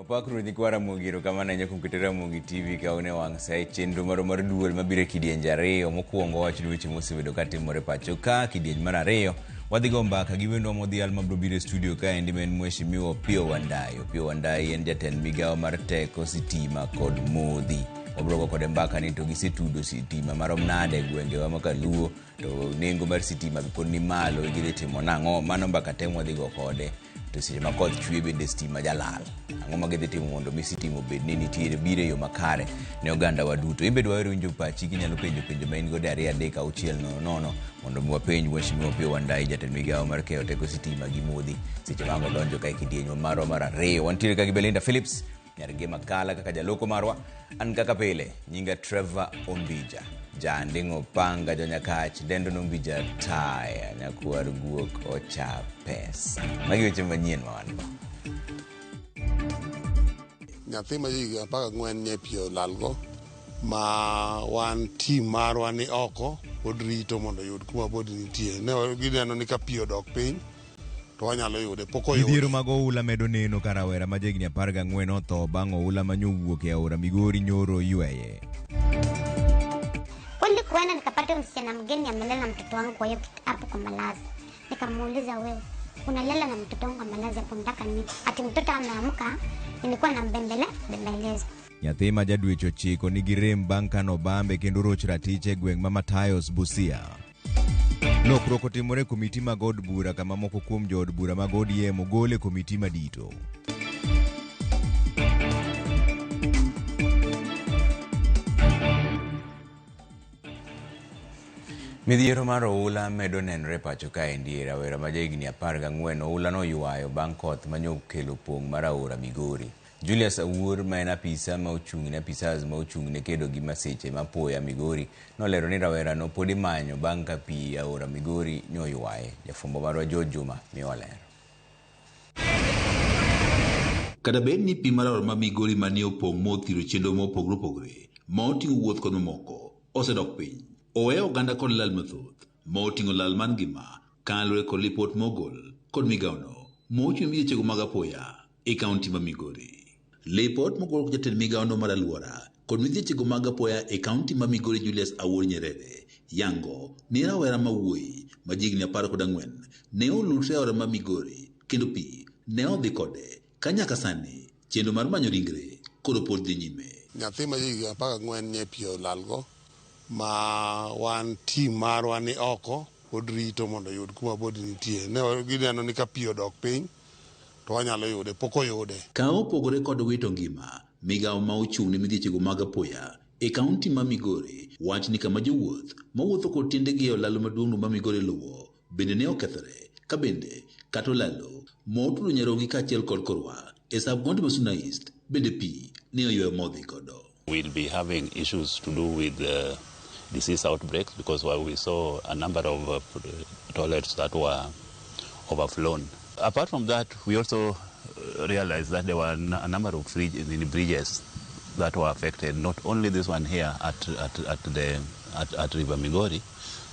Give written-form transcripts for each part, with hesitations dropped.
Opak Ruoth nyikwa Ramogi, erokamano ahinya kuom keto Ramogi TV ka une wang' sa e chenro marwa mar duol mabiro e kidienje ariyo. Mokwongo wawach ni weche mosebedo ka timore pacho ka. Kidieny mar ariyo wadhi go mbaka gi wendwa modhial mabiro biro e studio kaendi ma en Mheshimiwa Opiyo Wandayi. Opiyo Wandayi en jatend migawo mar teko sitima kod modhi. Wabiro go kode mbaka ni to gisetudo sitima marom nade e gwengewa ma Kaluo to nengo mar sitima be pod ni malo gidhi timo nang'o. Mano mbaka te mwadhi go kode. To seche ma koth chwe bende stima jalal. Ang'o ma gidhi timo mondo mi sitima obed ni nitiere biro e yo makare ne oganda wa duto. In bende wahero winjo pachi kinyalo penjo penjo ma in godo 2 3 6 0 0 mondo mi wapenj Mheshimiwa Opiyo Wandayi jatend migawo mar keyo teko sitima gi modhi seche ma ang' odonjo ka e kidieny marwa mar ariyo. Wantiere ka gi Belinda Phillips Nyar Gema Kala kaka jaloko marwa. An kaka pile, nyinga Trevor Ombija. Janding'o panga jonyakach, dendo nombija taya, nyakwar guok ocha pesa. Magi weche manyien ma wan go. Nyathi ma jahigni 14 nie pi olalgo ma wan team marwa ni oko pod rito mondo oyud kuma body nitie. Ne gineno ni ka pi odok piny to wanyalo yude pok oyude. Midhiero mag oula medo neno ka rawera ma jahigni 14 otho bang' oula ma nyowuok e aora Migori nyoro yweye. Kweli kuenda nikapata msichana mgeni amelala na mtoto wangu kwa hiyo hapo kwa malazi. Nikamuuliza, wewe unalala na mtoto wangu kwa malazi hapo unataka nini? Ati mtoto ameamka, nilikuwa nambembele bembeleza. Nyathi ma ja dweche ochiko nigi rem bang' ka nobambe kendo oroch ratiche e gweng' ma Matayos, Busia. Lokruok otimore e komiti mag od bura kama moko kuom jood bura mag ODM ogol e komiti madito. Midhiero mar oula medo nenore pacho kaendi. Rawera ma jahigni 14 oula noywayo bang' koth manyokelo pong' mar aora Migori. Julius Awuor ma en apisa ma ochung' ne apisas ma ochung' ne kedo gi masiche ma poya Migori nolero ni rawerano pod imanyo bang' ka pi aora Migori nyoywaye. Jafwambo marwa George Juma miyowa ler. Kata bed ni pi mar aora ma Migori mane opong' mothiro chenro mopogore opogore ma oting'o wuoth kod mamoko osedok piny, oweyo oganda kod lal mathoth ma oting'o lal mar ngima kaluwore kod lipot mogol kod migawono mochung' midhiechego mag apoya e kaunti ma Migori. Lipot mogol kod jatend migawono mar alwora kod midhiechego mag apoya e kaunti ma Migori Julius Awuor Nyerere yango ni rawera ma wuoyi ma jahigni 14 ne olutre e aora ma Migori kendo pi ne odhi kode ka nyaka sani chenro mar manyo ringre koro pod dhi nyime. Nyathi ma jahigni 14 nie pi olalgo ma wan team marwa ni oko pod rito mondo oyud kuma body nitie. Ne gineno ni ka pi odok piny to wanyalo yude, pok oyude. Ka opogore kod wito ngima, migawo ma ochung' ne midhiechego mag apoya e kaunti ma Migori wach ni kama jowuoth mawuotho kod tiendegi e olalo maduong'no ma Migori luwo bende ne okethore ka bende kata olalo motudo Nyarongi kaachiel kod Korwa e sub county ma Suna East bende pi ne oywayo modhi godo. We'll be having issues to do with disease outbreaks because we saw a number of toilets that were overflown. Apart from that, we also realized that there were a number of bridges that were affected, not only this one here at River Migori,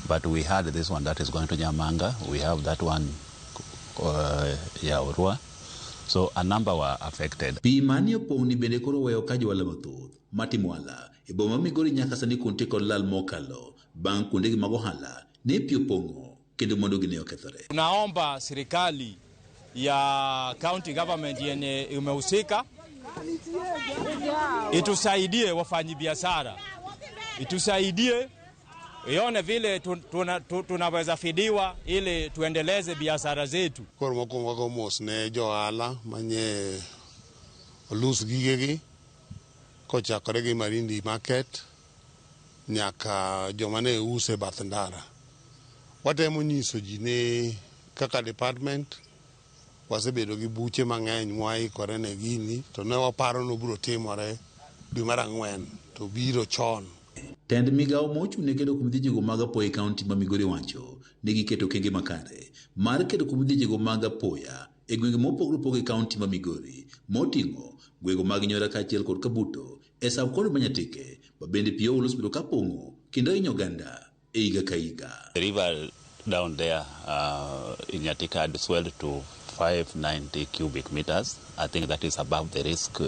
but we had this one that is going to Nyamanga, we have that one Yaurua. So a number were affected. Pi manie opong' ni bende koro oweyo ka johala mathoth matimo ohala e boma ma Migori nyaka sani kuntie kod lal mokalo bang' kuondegi mag ohala ne pi opong'o kendo mwandugi ne okethore. Tunaomba serikali ya county government yenye imehusika itusaidie wafanyi biashara, itusaidie ione vile tunaweza fidiwa ili tuendeleze biashara zetu. Koro mokwongo wago mos ne jo ohala manye olus gigegi kochakore gi Malindi Market nyaka joma ne use bath ndara. Watemo nyiso ji ni kaka department wasebedo gi buche mang'eny mwaikore ne gini to ne waparo ni obiro timore dwe mar ang'wen to biro chon. Tend migawo mochung' ne kedo kuom midhiechego mag apoya e kaunti ma Migori wacho ni giketo okenge makare mar kedo kuom midhiechego mag apoya e gwenge mopogore opogore e kaunti ma Migori moting'o gwenge mag Nyora kaachiel kod Kabuto e sub county ma Nyatike ma bende pi oula osebedo ka pong'o kendo hinyo oganda e higa ka higa. The river down there in Nyatike had swelled to 590 cubic meters. I think that is above the risk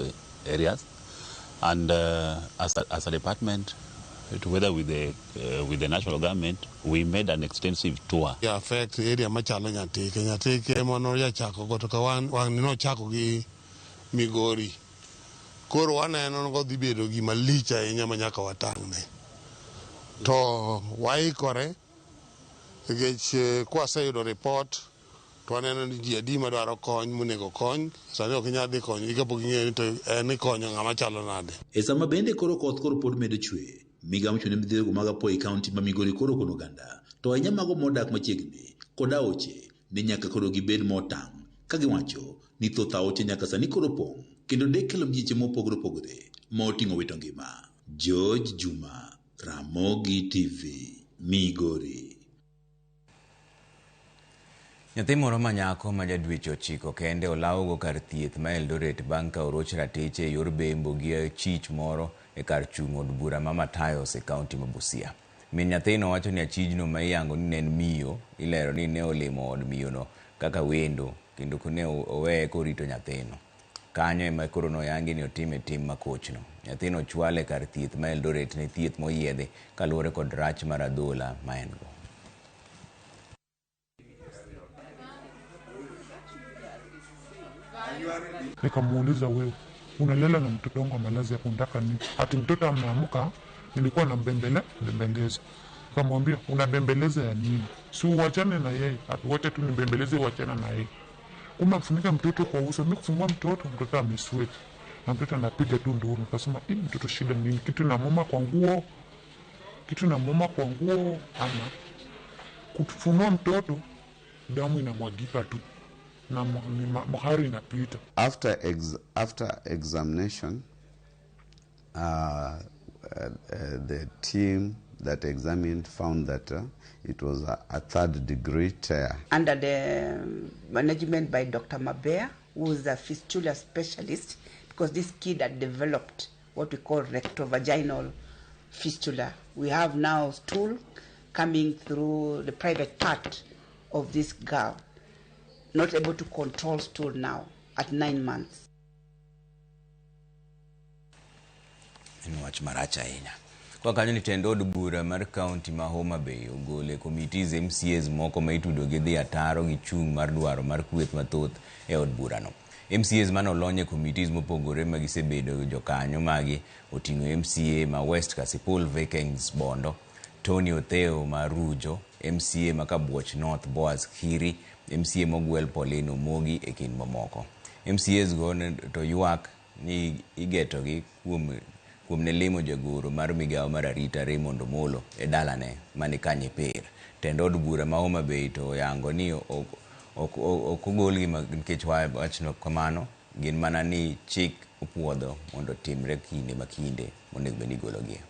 areas. And as a department, together with the national government, we made an extensive tour. Ya affect area machalo Nyatike. Nyatike ema nojachako go to ka wan wang'ni nochako gi Migori. Koro waneno kodhi bedo gima lich ahinya ma nyaka watang'ne. To waikore nikech kwaseyudo report to waneno ni ji adi madwaro kony monego kony. Sani ok inyal dhi konyogi kapok ing'eyo ni to en ikonyo ng'ama chalo nade. E sama bende koro koth koro pod medo chwe, migao mochung'ne midhiero mag apoya e kaunti ma Migori koro kono oganda, to ahinya mago modak machiegni kod aoche ni nyaka koro gibed motang' ka giwacho ni thoth aoche nyaka sani koro pong' kendo dek kelo midhieche mopogore opogore ma oting'o wito ngima. George Juma, Ramogi TV, Migori. Nyathi moro ma nyako ma ja dweche 9 kende olawgo kar thieth ma Eldoret bang' ka oroch ratiche e yor bembo gi achich moro e kar chung' od bura ma Matayos e kaunti ma Busia. Min nyathino wacho ni achijno ma iyango ni ne en miyo ilero ni ne olimo od miyono kaka wendo kendo ne oweye korito nyathino. Kanyo ema koro noyangi ni otime tim makochno. Nyathino ochwal e kar thieth ma Eldoret ne thieth moyiedhi kaluwore kod rach mar adhola ma en go. Nikamuuliza, wewe unalala na mtoto wangu malazi hapo, unataka nini? Ati mtoto ameamka, nilikuwa nambembele bembeleza. Nikamwambia, unabembeleza ya nini? Si uachane na yeye. Ati wacha tu nibembeleze, uachana na yeye. Kumbe afunika mtoto kwa uso. Mimi kufungua mtoto, mtoto amesweat na mtoto anapiga tu nduru. Nikasema, hii mtoto shida nini? Kitu namuma kwa nguo, kitu namuma kwa nguo ama kufunua mtoto, damu inamwagika tu na mahari inapita. After examination, the team that examined found that it was a third degree tear. Under the management by Dr. Mabea, who is a fistula specialist, because this kid had developed what we call rectovaginal fistula. We have now stool coming through the private part of this girl, not able to control stool now at 9 months. En wach marach ahinya. Kwa kanyo ni tend od bura mar kaunti ma Homa Bay ogolo e committees MCAs moko ma itudo gi dhi ataro gi chung' mar dwaro mar kweth mathoth e od burano. MCAs mane olony e committees mopogore ma gisebedo jokanyo magi oting'o MCA ma West Kasipul Vikings Bondo, Tony Otheo ma Rujo, MCA ma Kabuoch North Boaz Kiri, MCA mogwel Pauline Omogi e kind mamoko. MCAs go to ywak ni igetogi kuom ne limo jagoro mar migawo mar arita Raymond Omolo e dalane mani Kanyiper. Tend od bura ma Homa Bay to oyango ni ok ogolgi nikech wachno kamano, gin mana ni chik opuodho mondo otimre kinde ma kinde monego bed ni igologie.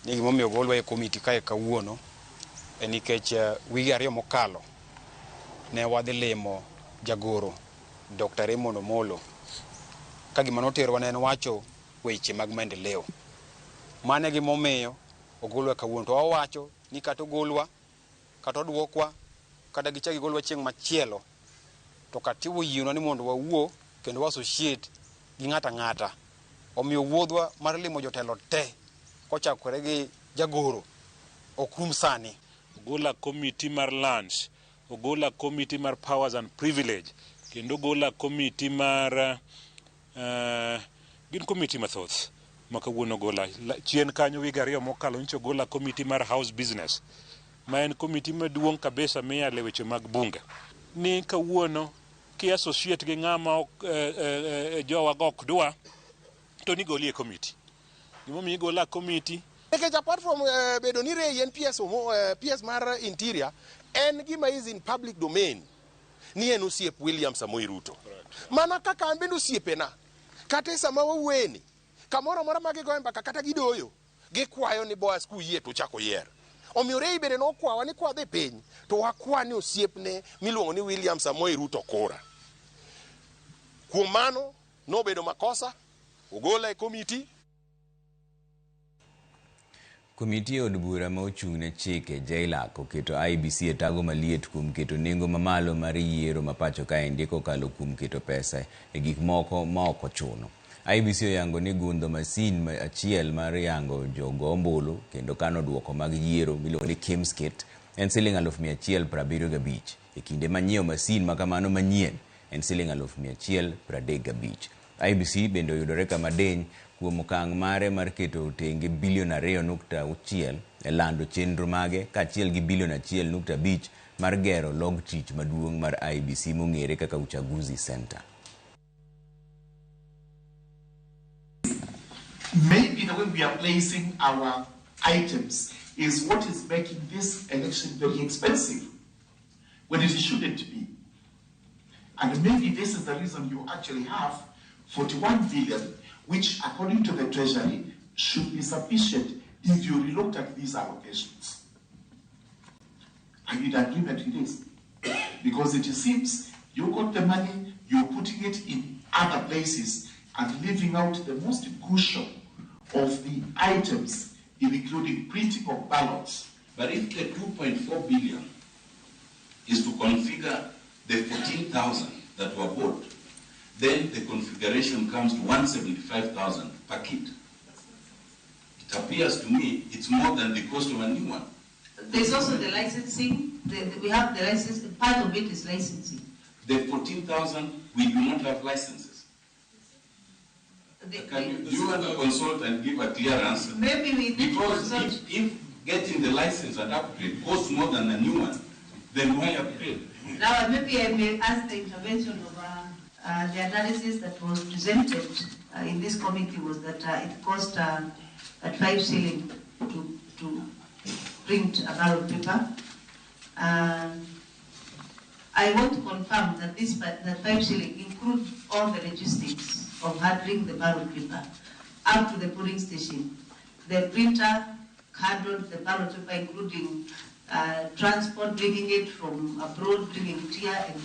Ni gimomiyo ogolwa e komiti kae kawuono en nikech wige 2 mokalo ne wadhi limo jagoro Dr. Raymond Omolo ka gima noterowa ne en wacho weche mag maendeleo. Mano e gimomiyo ogolwa kawuono. To wawacho ni kata ogolwa, kata oduokwa, kata gichak gigolwa chieng' machielo, to katiba oyienwa ni mondo wawuo kendo wa associate gi ng'ato ang'ata. Omiyo wuodhwa mar limo jotelo te kochakore gi jagoro ok rum sani. Ogola committee mar lands, ogola committee mar powers and privilege, kendo ogola committee mar gin committee mathoth ma kawuono ogola. Chien kanyo wige 2 mokalo nyocha ogola committee mar house business, ma en committee maduong' kabisa miyale weche mag bunge. Ni kawuono ki associate gi ng'ama ok, jowa go ok dwa to nigoli e committee. Gimomiyo igola committee Nikech apart from bedo ni Ray en PS, PS mar Interior, en gima is in public domain ni en osiep William Samoei Ruto. Mana kaka an bende osiepena, kata e sama wawuoyeni, kamoro amora ma gigoye mbaka kata gidoyo, gikwayo ni Boaz kuyie to uchako yier. Omiyo Ray bende nokwawa ni kwadhi piny to wakwa ni osiepne miluongo ni William Samoei Ruto kura. Kuom mano, nobedo makosa, ogola e komiti. Komiti e od bura ma ochung' ne chike JLAC oketo IEBC e tago maliet kuom keto nengo mamalo mar yiero ma pacho kaendi kokalo kuom keto pesa e gik moko ma ok ochuno. IEBC oyango ni gundho masin achiel mar yango jogo ombulu kendo kano duoko mag yiero miluongo ni KIEMS kit en siling 175,000 e kinde ma nyiewo masin ma kamano manyien en siling 135,000. IEBC bende oyudore kama diny kuom okang' mare mar keto tenge bilion 2.6 e lando chenro mage kaachiel gi bilion 1.5 mar gero log tich maduong' mar IEBC mong'ere kaka Uchaguzi Center. Maybe the way we are placing our items is what is making this election very expensive when it shouldn't be. And maybe this is the reason you actually have 41 billion, which according to the Treasury should be sufficient if you relooked at these allocations. Are you in agreement with this? Because it seems you got the money, you're putting it in other places and leaving out the most crucial of the items, including printing of ballots. But if the 2.4 billion is to configure the 14,000 that were bought, then the configuration comes to 175,000 per kit. It appears to me it's more than the cost of a new one. There's also the licensing. We have the license. Part of it is licensing. The 14,000, we do not have licenses. Can you want to consult and give a clear answer? Maybe we need because to consult. If getting the license and upgrade costs more than a new one, then why upgrade? Now, maybe I may ask the intervention of the analysis that was presented in this committee was that it cost at 5 shilling to print a ballot paper. I want to confirm that this that 5 shilling includes all the logistics of handling the ballot paper up to the polling station. The printer handled the ballot paper, including transport, bringing it from abroad, bringing it here, and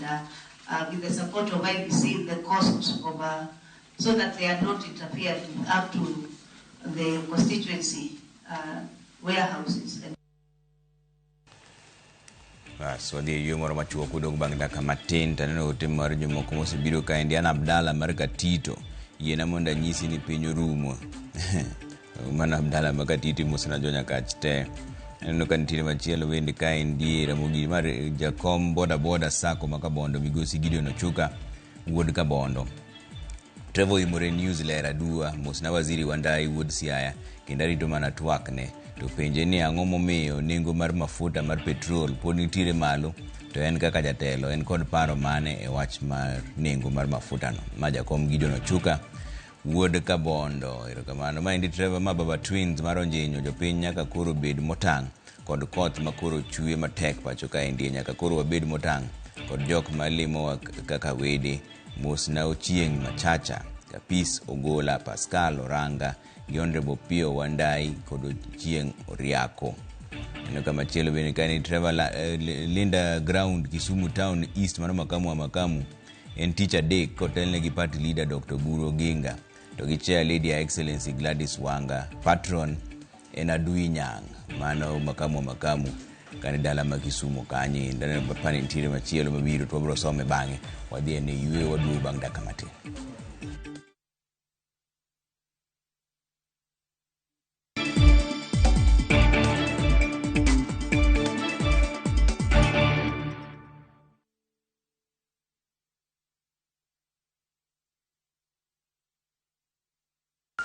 with the support of IEBC, the cost of, so that they are not interfered with up to the constituency warehouses. Bas, wadhi e yweyo moro machuok udog bang' dakika matin taneno ote mar jomoko mosebiro kaendi. An Abdalla mar Katito, yiena mondo anyisi ni piny orumo. Mano Abdalla mar Katito imosona jo Nyakach te. Aneno ka nitiere machielo bende kaendi Ramogi mar jakom boda boda sacco ma Kabondo migosi Gideon Ochuka wuod Kabondo. Trevor Imore News ler adua mosna waziri Wandai wuod Siaya kendo arito mana twakne to penje ni ang'o momiyo nengo mar mafuta mar petrol pod nitiere malo to en kaka jatelo en kod paro mane e wach mar nengo mar mafuta no. Ma jakom Gideon Ochuka wuod Kabondo. Erokamano. Maendi Trevor ma Baba Twins mar Onjinyo jopiny nyaka koro bed motang' kod koth ma koro chwe matek pacho kaendi nyaka koro wabed motang' kod jok malimowa kaka wede. Mosna Ochieng' Machacha, Kapis Ogola, Pascal Oranga gi Honorable Pio Wandai kod Ochieng' Oriako. Neno kama chielo bende ka ni Trevor Linda Ground Kisumu Town East mano makamu wa makamu en tich adek kotelne gi party leader Dr. Oburu Oginga to gi chair Lady Her Excellency Gladys Wanga. Patron en Adui Nyang' mano makamu wa makamu kane dala ma Kisumu kanyi. Neno pani nitiere machielo mabiro to wabiro some bang'e. Wadhi e yweyo waduogo bang' dakika matin.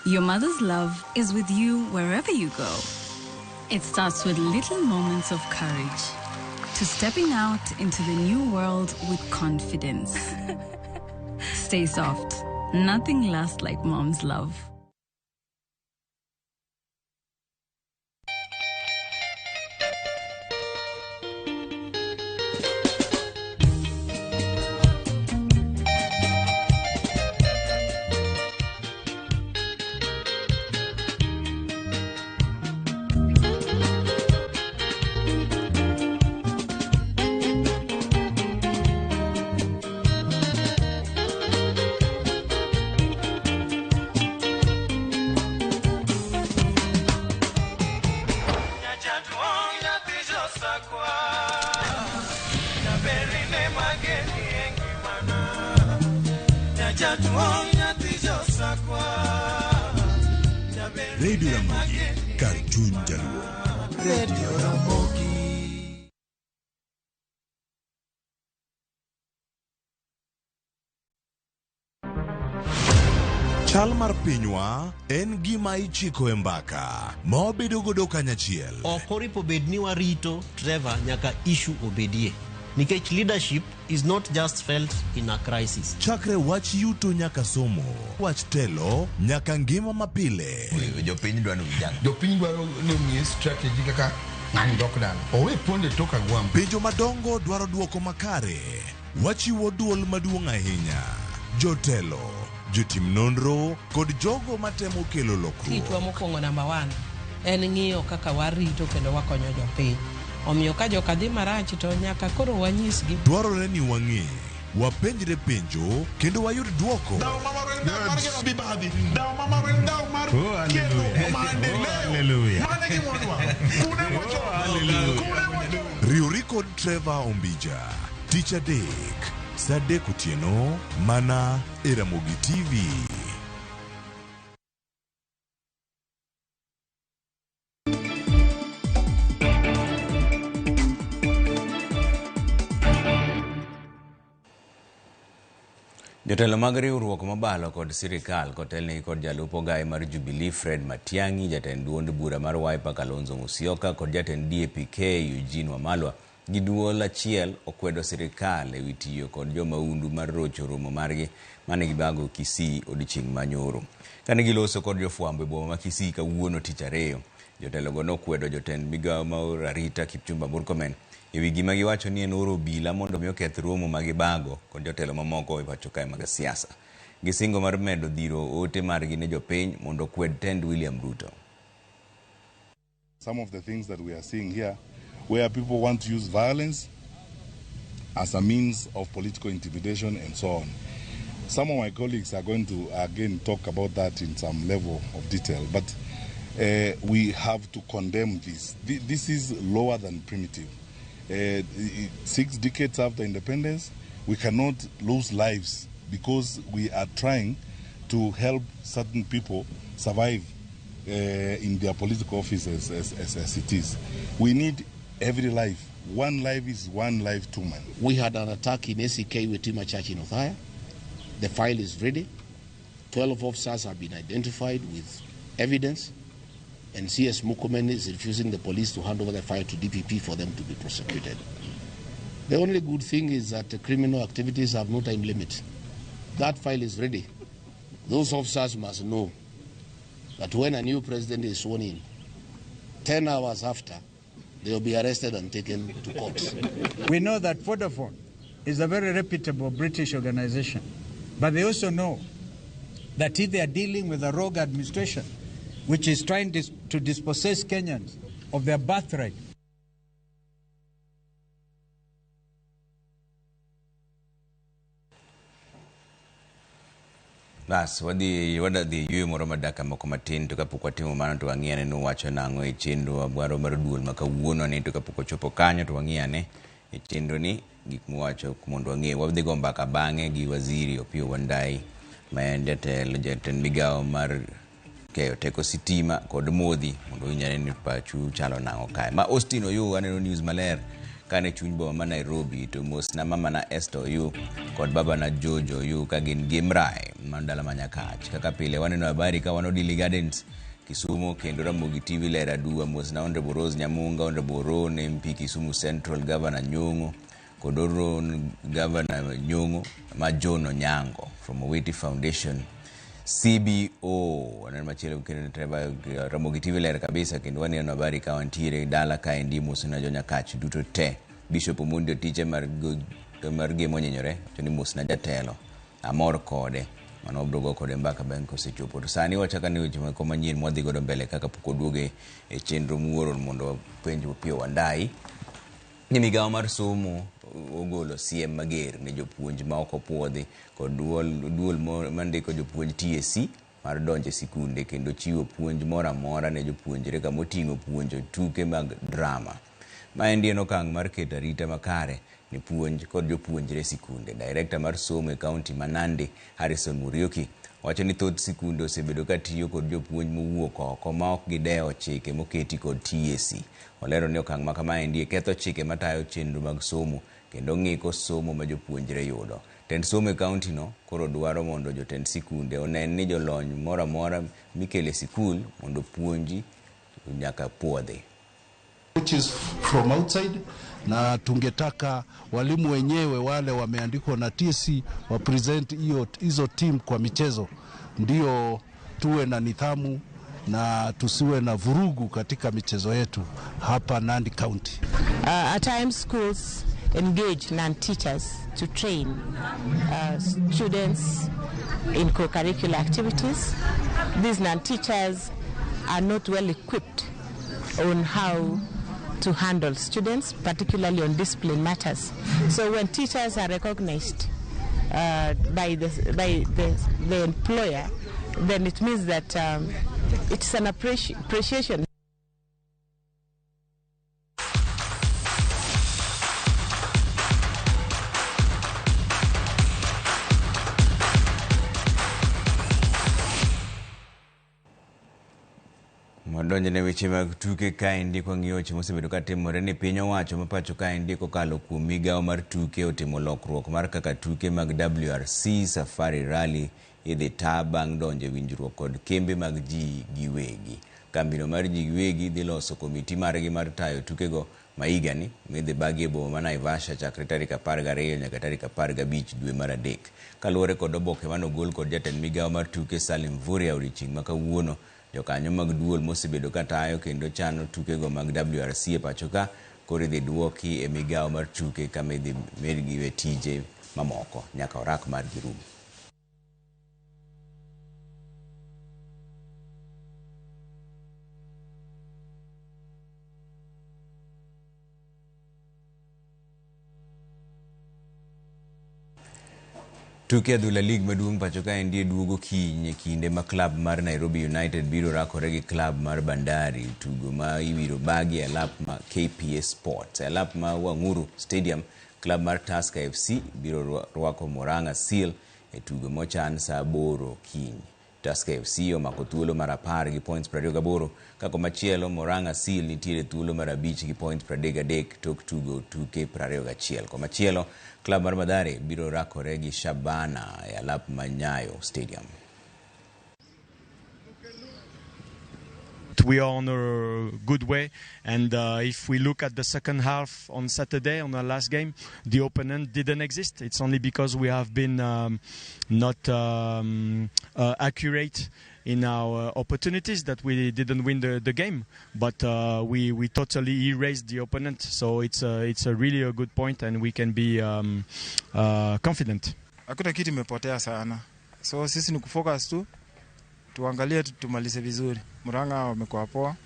Your mother's love is with you wherever you go. It starts with little moments of courage to stepping out into the new world with confidence. Stay soft. Nothing lasts like mom's love. Radio Ramogi, kar chuny jaluo. Radio Ramogi. Chal mar pinywa en gima ichiko e mbaka ma wabedo godo kanyachiel. Ok oripo bed ni warito Trevor nyaka issue obedie. Nikech leadership is not just felt in a crisis. Chakre wach yuto nyaka somo, wach telo nyaka ngima mapile. Jopiny dwaro ni Jopiny dwaro ni omiye strategy kaka ng'ani dok dala. Owe ponde tok agwambo. Penjo madongo dwaro duoko makare. Wachiwo duol maduong' ahinya. Jotelo, jotim nonro kod jogo matemo kelo lokruok. Tichwa mokwongo namba one en ng'iyo kaka warito kendo wakonyo jopiny. Omiyo ka joka dhi marach to nyaka koro wanyisgi. Dwarore ni wang'e, wapenjre penjo kendo wayud duoko. Riwri kod Trevor Ombija tich adek saa 3 otieno mana e Ramogi TV. Jotelo mag riwruok mobalo kod sirikal kotelnegi kod jalup ogaye mar Jubilee Fred Matiang'i, jatend duond bura mar Wiper Kalonzo Musyoka kod jatend DAP-K Eugene Wamalwa gi duol achiel okwedo sirikal ewi tiyo kod jomaundu mar rocho romo margi mane gibago Kisii odiochieng' manyoro. Kane giloso kod jofwambo e boma ma Kisii kawuono tich ariyo, jotelogo nokwedo jotend migao mar arita Kipchumba Murkomen ewi gima giwacho ni en oro obila mondo mi oketh romo ma gibago kod jotelo mamoko e pacho kae mag siasa. Gisingo mar medo dhiro ote margi ne jopiny mondo okwed tend William Ruto. Some of the things that we are seeing here, where people want to use violence as a means of political intimidation and so on. Some of my colleagues are going to again talk about that in some level of detail, but we have to condemn this. This is lower than primitive. 6 decades after independence, we cannot lose lives because we are trying to help certain people survive in their political offices as it is. We need every life. One life is one life too many. We had an attack in ACK Witima Church in Othaya. The file is ready. 12 officers have been identified with evidence, and CS Murkomen is refusing the police to hand over the file to DPP for them to be prosecuted. The only good thing is that the criminal activities have no time limit. That file is ready. Those officers must know that when a new president is sworn in, 10 hours after, they will be arrested and taken to court. We know that Vodafone is a very reputable British organization, but they also know that if they are dealing with a rogue administration, which is trying to dispossess Kenyans of their birthright. Bas, wadhi yueyo moro mar dakika moko matin to kapok watimo mano to wang'i ane ni wacho nang'o e chenro mwarwa mar duol ma kawuono ni to kapok ochopo kanyo to wang'i ane e chenro ni gik mwacho mondo wang'e. Wadhi go mbaka bang'e gi waziri Opiyo Wandayi ma en jatend migawo mar keyo teko sitima kod modhi mondo winj ane ni pachu chalo nang'o kae. Ma Austin Oyuu aneno news maler kane chuny boma ma Nairobi to mosna mamana Esther Oyuu kod babana George Oyuu ka gin gi Mrae mano dala ma Nyakach. Kaka pile waneno habari ka wan Odili Gardens Kisumu kendo Ramogi TV ler aduwa. Mosna Honorable Rose Nyamunga, Honorable Ron MP Kisumu Central Governor Nyong'o kod Ron Governor Nyong'o ma John Onyango from Owiti Foundation CBO. Aneno machielo kendo Trevor Ramogi TV ler kabisa kendo waneno habari ka wantiere dala kaendi. Mosna jo Nyakach duto te. Bishop Omondi Otiche mar Gemo Onyinyore wacho ni mosna jatelo amor kode mano wabiro go kode mbaka bang' kosechopo. To sani wachako ane weche moko manyien mwadhi godo mbele kaka pok oduoge e chenro muoro mondo wapenj Opiyo Wandayi ni migawo mar somo ogolo siem mager ne jopuonj ma ok opuodhi kod duol mandiko jopuonj TSC mar donjo e sikunde kendo chiwo puonj moro amora ne jopuonjre kama oting'o puonjo tuke mag drama. Maendi en okang' mar keto arita makare ni puonj kod jopuonjre sikunde. Director mar somo e kaunti ma Nandi, Harrison Muriuki, wacho ni thoth sikunde osebedo ka tiyo kod jopuonj mowuok oko ma ok gidewo chike moketi kod TSC. Olero ni okang' ma kamaendi ketho chike matayo chenro mag somo kendo ng'iko somo ma jopuonjre yudo. Tend somo e kaunti no koro dwaro mondo jotend sikunde onen ni jolony moro amora mikele sikul mondo puonji nyaka puodhi. Coaches from outside, na tungetaka walimu wenyewe wale wameandikwa na TSC wa present hizo team kwa michezo, ndio tuwe na nidhamu na tusiwe na vurugu katika michezo yetu hapa Nandi County. At times schools engage non-teachers to train students in co-curricular activities. These non-teachers are not well equipped on how to handle students, particularly on discipline matters. So when teachers are recognized by the employer, then it means that it's an appreciation. Donjo ne weche mag tuke kaendi kwang'iyo weche mosebedo katimore ni piny owacho ma pacho kaendi kokalo kuom migawo mar tuke otimo lokruok mar kaka tuke mag WRC Safari Rally idhi ta bang' donjo e winjruok kod kembe mag ji giwegi. Kambino mar ji giwegi dhi loso komiti margi mar tayo tukego ma higani midhi bagi e boma ma Naivasha chakre tarik 12 nyaka tarik 15 dwe mar 3. Kaluwore kod oboke manogol kod jatend migawo mar tuke Salim Mvurya odiochieng' ma kawuono, jokanyo mag duol mosebedo katayo kendo chano tukego mag WRC e pacho ka koro idhi duoki e migawo mar tuke kama idhi medgi e tije mamoko nyaka orak margi rum. Tuke adhula League maduong' pacho kaendi duogo kiny e kinde ma klab mar Nairobi United biro rakore gi klab mar Bandari, tugo ma ibiro bagi e alap ma KPA Sports. E alap ma Wang'uru Stadium, klab mar Tusker FC biro rwako Murang'a Seal e tugo mochan saa 8 kiny. Tusker FC omako thuolo mar 10 gi points 28, ka komachielo Murang'a Seal nitiere thuolo mar 5 gi points 33 tok tugo tuke 21. Komachielo klab mar Mathare biro rakore gi Shabana e alap ma Nyayo Stadium. We are on a good way, and if we look at the second half on Saturday, on our last game, the opponent didn't exist. It's only because we have been not accurate in our opportunities that we didn't win the game. But we totally erased the opponent, so it's a really a good point, and we can be confident. Hakuna kitu imepotea sana, so sisi ni kufocus tu, tuangalie tumalize vizuri. Murang'a wamekuwa poa,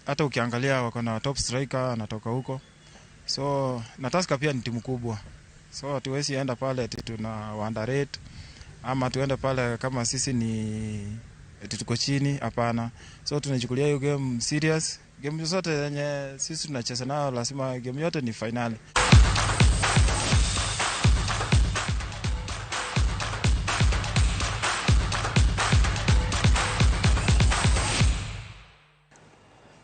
hata ukiangalia wako na top striker anatoka huko, so na Tusker pia ni timu kubwa, so hatuwezi enda pale ati tuna underrate ama tuende pale kama sisi ni ati tuko chini, hapana. So tunachukulia hiyo game serious. Game zote yenye sisi tunacheza nayo lazima game yote ni finali.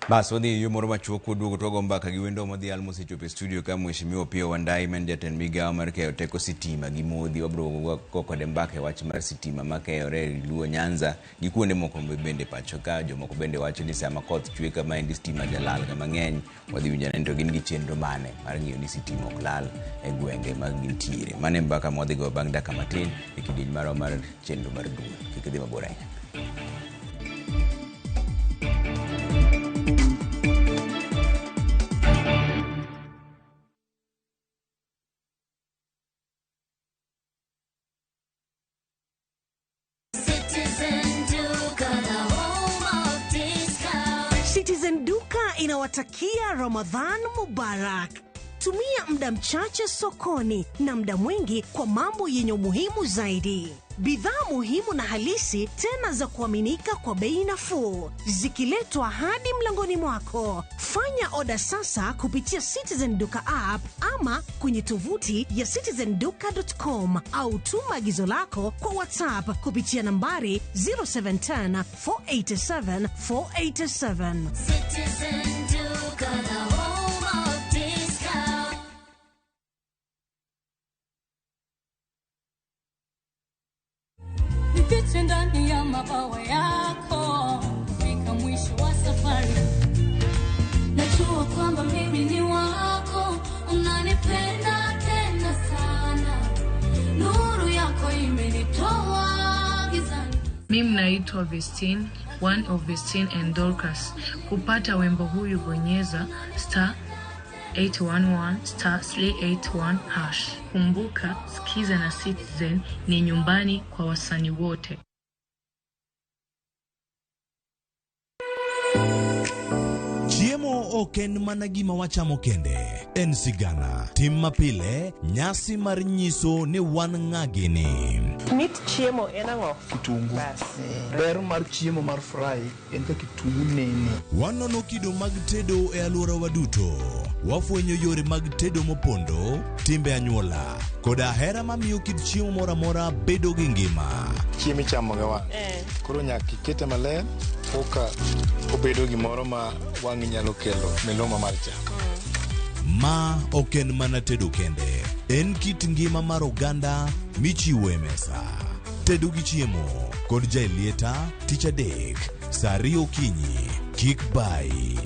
Bas wadhi yo moro machuok waduogo to wago mbaka gi wendo modhial mosechopo e studio ka Mheshimiwa Opiyo Wandayi ma en jatend migawo mar keyo teko sitima gi modhi. Wabiro go kode mbaka e wach mar sitima makeyore e Luo Nyanza gi kuonde moko bende pacho ka. Jomoko bende wacho ni sama koth chwe kamaendi sitima jalal ga mang'eny. Wadhi winjo ni to gin gi chenro mane mar ng'iyo ni sitima ok lal e gwenge ma gintiere. Mano e mbaka ma wadhi go bang' dakika matin e kidieny marwa mar chenro mar duol. Kik idhi mabor ahinya. Citizen Duka inawatakia Ramadhan Mubarak. Tumia muda mchache sokoni na muda mwingi kwa mambo yenye umuhimu zaidi. Bidhaa muhimu na halisi tena za kuaminika kwa bei nafuu, zikiletwa hadi mlangoni mwako. Fanya oda sasa kupitia Citizen Duka app ama kwenye tovuti ya citizenduka.com au tuma agizo lako kwa WhatsApp kupitia nambari 0710 487 487. Citizen Duka, the home of discount. Nifiche ndani ya mabawa yako kufika mwisho wa safari. Najua kwamba mimi ni wako, unanipenda tena sana. Nuru yako imenitoa gizani. Mimi naitwa Vestine, one of Vestine and Dorcas. Kupata wimbo huyu bonyeza star 811 star 381 hash. Kumbuka, Skiza na Citizen ni nyumbani kwa wasanii wote. Chiemo ok en mana gima wachamo kende, en sigana, tim mapile, nyasi mar nyiso ni wan ng'a gini. Mit chiemo en ang'o? Kitungu. Bas. Ber mar chiemo mar fry en ka kitungu nene. Wanono kido mag tedo e alworawa duto. Wafwenyo yore mag tedo mopondo, timbe anyuola, koda hera mamiyo kit chiemo moro amora bedo gi ngima. Chiemo ichamo gi wang'. Koro nyaka ikete maler koka obedo gimoro ma wang'i nyalo kelo miluma mar chak. Ma ok en mana tedo kende, en kit ngima mar oganda michiwo e mesa. Tedo gi chiemo kod Jaelieta tich adek saa 2 okinyi. Kik bayi.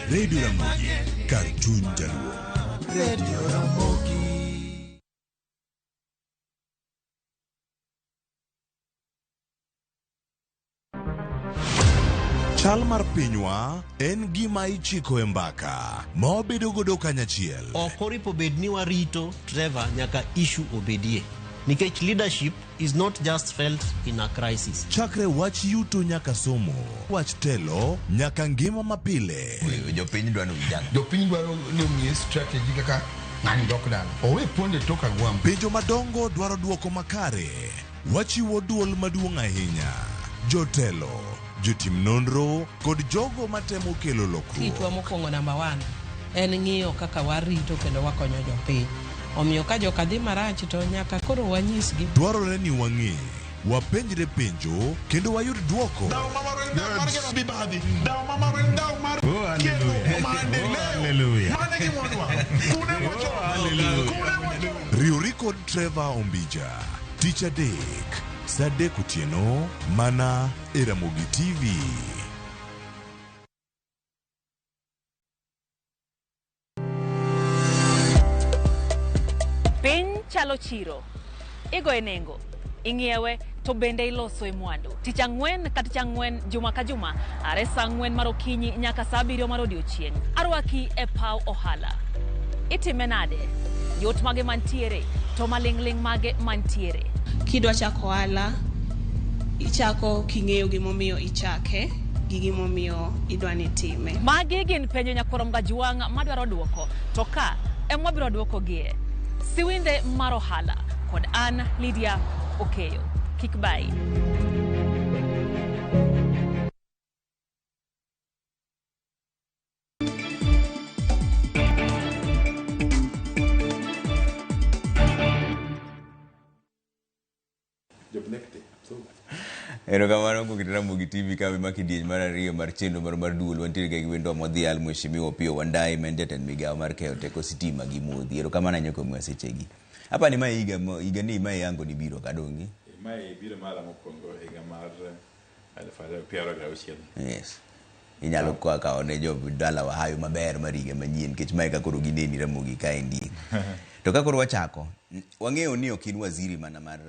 Radio Ramogi, kar chuny Jaluo. Radio Ramogi. Chal mar pinywa en gima ichiko e mbaka ma wabedo godo kanyachiel. Ok oripo bed ni warito Trevor nyaka issue obedie. Nikech leadership is not just felt in a crisis. Chakre wach yuto nyaka somo, wach telo nyaka ngima mapile. Jopiny dwaro vijana. Jopiny dwaro ni omiye strategy kaka ng'ani dok dala. Owe ponde tok agwambo. Penjo madongo dwaro duoko makare. Wachiwo duol maduong' ahinya. Jotelo, jotim nonro kod jogo matemo kelo lokruok. Tijwa mokwongo namba 1 en ng'iyo kaka warito kendo wakonyo jopiny. Omiyo ka joka dhi marach to nyaka koro wanyisgi. Dwarore ni wang'e, wapenjre penjo kendo wayud duoko. Riwri kod Trevor Ombija tich adek saa 3 otieno mana e Ramogi TV. Piny chalo chiro, igoye nengo, ing'iewe to bende iloso e mwandu. Tich ang'wen ka tich ang'wen, juma ka juma, are saa 4 mar okinyi nyaka saa 7 mar odiochieng'. Arwaki e paw ohala. Itime nade? Yot mage mantiere, to maling'ling' mage mantiere. Kidwa chako ohala, ichako king'eyo gimomiyo ichake gi gimomiyo idwa ni time. Magi gin penjo nyakwar Mgajuang' madwaro duoko, to ka ema wabiro duokogie. Siwinde mar ohala kod an Lydia Okeyo. Kik bayi. Erokamano kuom keto Ramogi TV ka ma kidieny mar ariyo mar chenro mar mar duol wantiere ga gi wendwa modhial Mheshimiwa Opiyo Wandayi ma en jatend migawo mar keyo teko sitima gi modhi. Erokamano ahinya kuom miwa sechegi. Apa ni mae higa higa ni mae yango ni biro ka donge? Mae biro mara mokwongo higa mar 2026. Yes. Inyalo kwa kawo ne jo dalawa hawi maber mar higa manyien nikech mae ka koro gineni Ramogi kaendi. To ka koro wachako, wang'eyo ni ok in waziri mana mar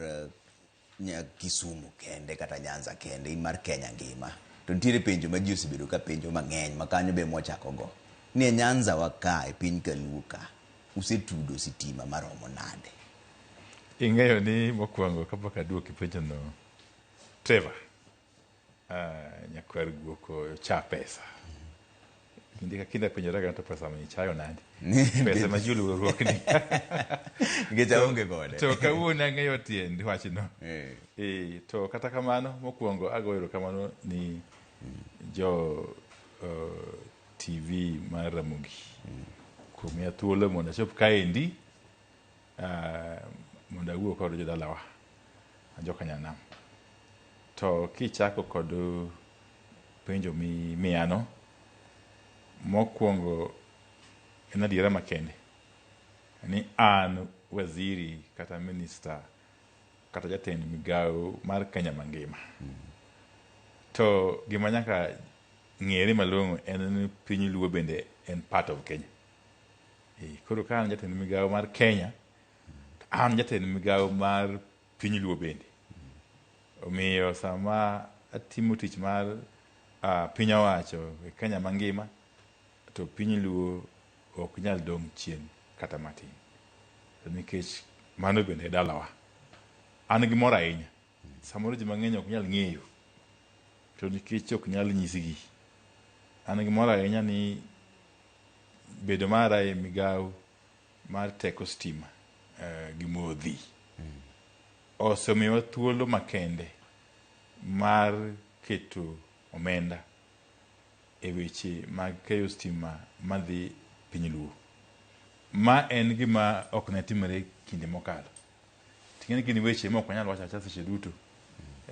Kisumu kende kata Nyanza kende, in mar Kenya ngima. To nitiere penjo ma ji osebedo ka penjo mang'eny ma kanyo be mwachako go. Ni e Nyanza wa ka e piny Kaluo ka, usetudo sitima maromo nade? Ing'eyo ni mokwongo kapok aduoki penjo no, Trevor, nyakwar guok ocha pesa. Kinde ka kinde apenjora to pesa ma ichayo nade? Pesa ma ji oluoro ni. Nikech aonge kode. To kawuono ang'eyo tiend wachno. Eh, to kata kamano mokwongo agoyo erokamano ni jo TV mar Ramogi kuom miya thuolo mondo achop kaendi mondo awuo kod jodalawa joka Nyanam. To kichako kod penjo mimiyano, mokwongo en adiera makende ni an waziri kata minista kata jatend migawo mar Kenya mangima. To gima nyaka ng'ere malong'o en ni piny Luo bende en part of Kenya. Koro ka an jatend migawo mar Kenya, to an jatend migawo mar piny Luo bende. Omiyo sama atimo tich mar piny owacho e Kenya mangima, to piny Luo ok nyal dong' chien kata matin. To nikech mano bende e dalawa. An gi mor ahinya. Samoro ji mang'eny ok nyal ng'eyo. To nikech ok nyal nyisgi. An gi mor ahinya ni bedo mara e migawo mar teko stima gi modhi osemiyowa thuolo makende mar keto omenda e weche mag keyo stima madhi piny Luo. Ma en gima ok ne timore kinde mokalo. Ting'eni gin weche ma ok wanyal wacho awacha seche duto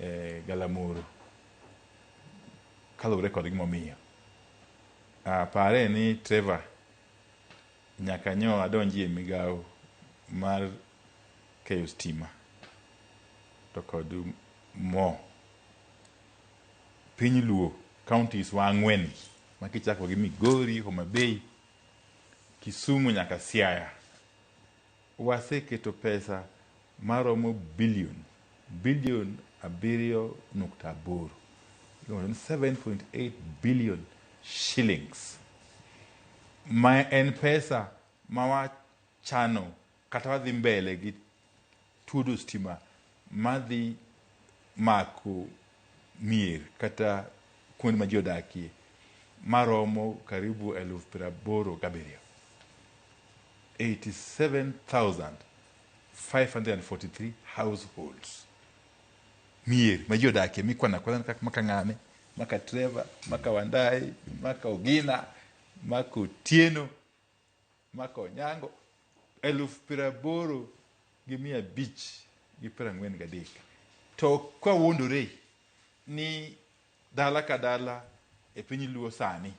e galamoro kaluwore kod gimomiyo. Pare ni Trevor nyaka nyo adonji e migawo mar keyo stima to kod mo piny Luo counties wa ang'wen gi ma kichako gi Migori, Homa Bay, Kisumu nyaka Siaya waseketo pesa maromo bilion 7.8, 7.8 billion shillings ma en pesa ma wachano kata wadhi mbele gi tudo stima madhi mako mier kata kuonde ma ji odakie maromo karibu 87,000, 87,543 households mier ma ji odakie mikwano akwana kaka maka ng'ane, maka Trevor, maka Wandayi, maka Ogina, maka Otieno, maka Onyango, 80,543. To kwawuondore ni dala ka dala e piny Luo sani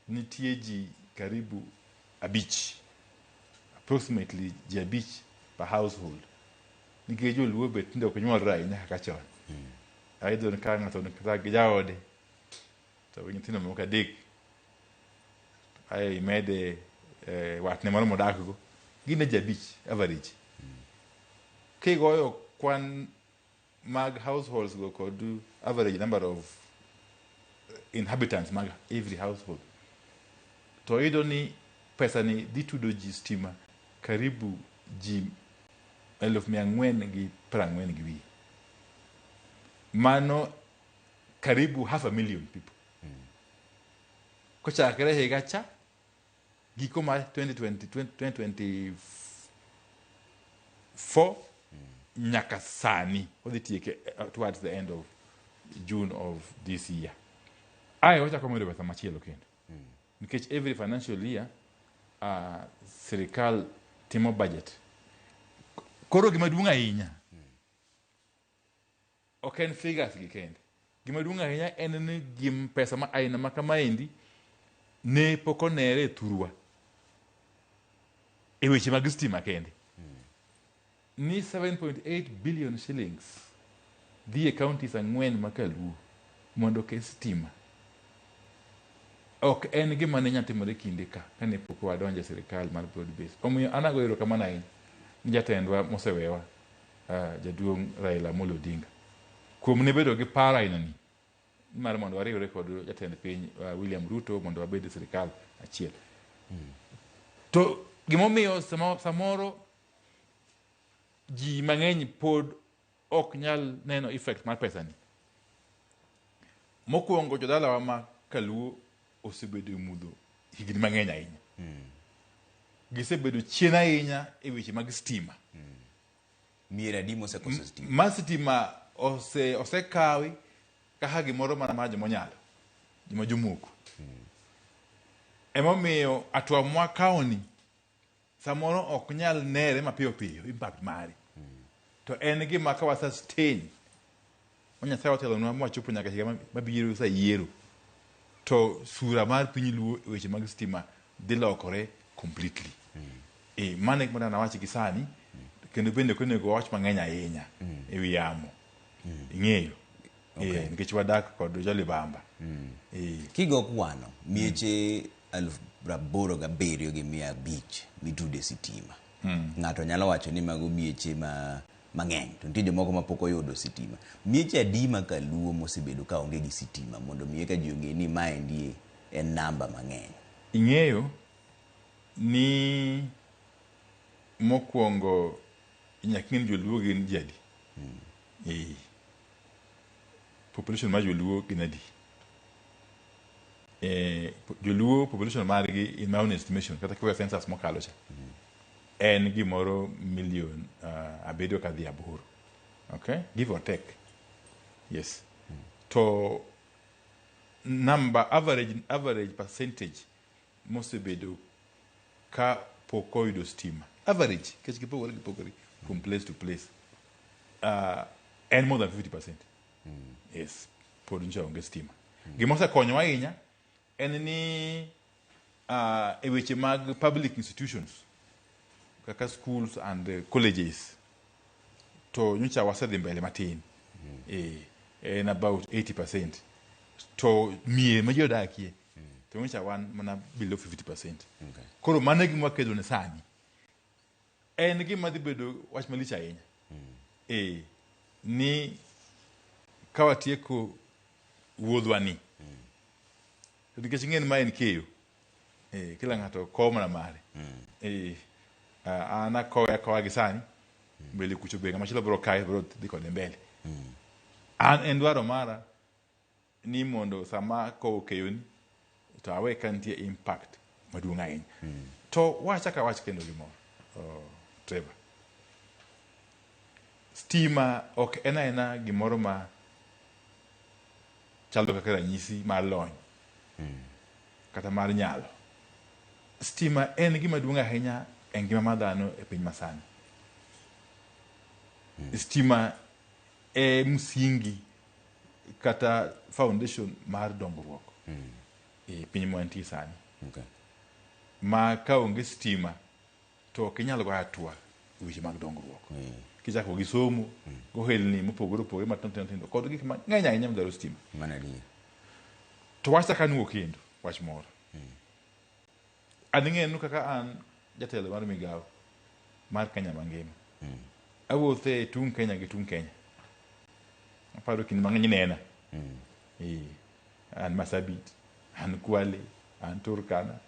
nitie ji karibu 5, approximately ji 5 per household, nikech joluo be tinde ok nyuolre ahinya kaka chon. Ayudo ni ka ng'ato kata gi jaode to gi nyithindo moko 3, ae imede watne moro modak go, gin e ji 5 average. Kigoyo kwan mag households go kod average number of inhabitants mag every household, to iyudo ni pesa ni dhi tudo ji stima karibu ji 440,000 gi wiye. Mano karibu 500,000 people. Kochakre higa cha giko mar 2020, 2024 nyaka sani odhi tieke towards the end of June of this year. Ae wachako medo pesa machielo kendo. Nikech every financial year sirikal timo budget. Koro gima duong' ahinya. Ok en figures gi kende. Gima duong' ahinya en ni gim pesa ma aina ma kamaendi ne pok onere e thurwa e weche mag stima kende. Ni 7.8 billion shillings dhi e counties ang'wen ma kaluo mondo oket stima. Ok en gima ne nyalo timore kinde ka kane pok wadonjo e sirikal mar broad base. Omiyo an agoyo erokamano ahinya ni jatendwa mosewewa jaduong' Raila Amolo Odinga kuom ne bedo gi paro aina ni mar mondo wariwre kod jatend piny William Ruto mondo wabed e sirikal achiel. To gimomiyo samoro ji mang'eny pod ok nyal neno effect mar pesa ni. Mokwongo jodalawa ma kaluo osebedo e mudho higni mang'eny ahinya. Gisebedo chien ahinya e weche mag stima. Mier adi mosekoso stima? Ma stima osekawi kaka gimoro mana mar jomonyalo, joma jomoko. Emomiyo hatua mwakawoni samoro ok nyal nere mapiyo piyo impact mare. To en gima ka wa sustain ma Nyasaye otelonwa mwachopo nyaka higa mabiro sa yiero to sura mar piny Luo e weche mag stima dhi lokore completely. Mano e gima nawach gi sani kendo bende ok onego wawach mang'eny ahinya e wi yamo. Ing'eyo. Nikech wadak kod jolibamba. Kigo kwano mieche 87,500 mitude sitima. Ng'ato nyalo wacho ni mago mieche ma mang'eny to nitie jomoko ma pok oyudo sitima. Mieche adi ma kaluo mosebedo ka onge gi sitima mondo mi eka ji ong'e ni maendi en namba mang'eny? Ing'eyo ni mokwongo nyaka ing'e ni joluo gin ji adi. Population mar joluo gin adi? Joluo population margi in my own estimation kata kiweyo census mokalo cha en gimoro million 7 kadhi 8. Okay? Give or take. Yes. To number average percentage mosebedo ka pok oyudo stima average nikech gipogore from place to place en more than 50%. Yes, pod nyocha onge stima. Gima osekonyowa ahinya en ni e weche mag public institutions kaka schools and colleges to nyocha wasedhi mbele matin. En about 80%. To mier ma ji odakie to nyocha wan mana below 50%. Koro mano e gima wakedo ne sani. En gima dhi bedo wach malich ahinya. Ni ka watieko wuodhwa ni. To nikech ing'e ni ma en keyo. Kila ng'ato kowo mana mare. An akowe akowa gi sani. Mbele kucho be ng'ama chielo biro kaye biro dhi kode mbele. An en dwaro mara ni mondo sama akowo keyoni to awe ka nitie impact maduong' ahinya. To wachak awach kendo gimoro, Trevor. Stima ok en aena gimoro ma chalo kaka ranyisi mar lony kata mar nyalo. Stima en gima duong' ahinya e ngima mar dhano e piny masani. Stima e msingi kata foundation mar dongruok e piny mwantie sani. Ma ka onge stima to ok inyal goyo hatua e weche mag dongruok. Kichako gi somo, gohelni mopogore opogore matindo tindo kod gik mang'eny ahinya madwaro stima. Mano adier. To wach chak anuo kendo wach moro. An ing'eyo kaka an jatelo mar migawo mar Kenya mangima. Awuotho e tung' Kenya gi tung' Kenya. Aparo kinde mang'eny inena. An Marsabit, an Kwale, an Turkana,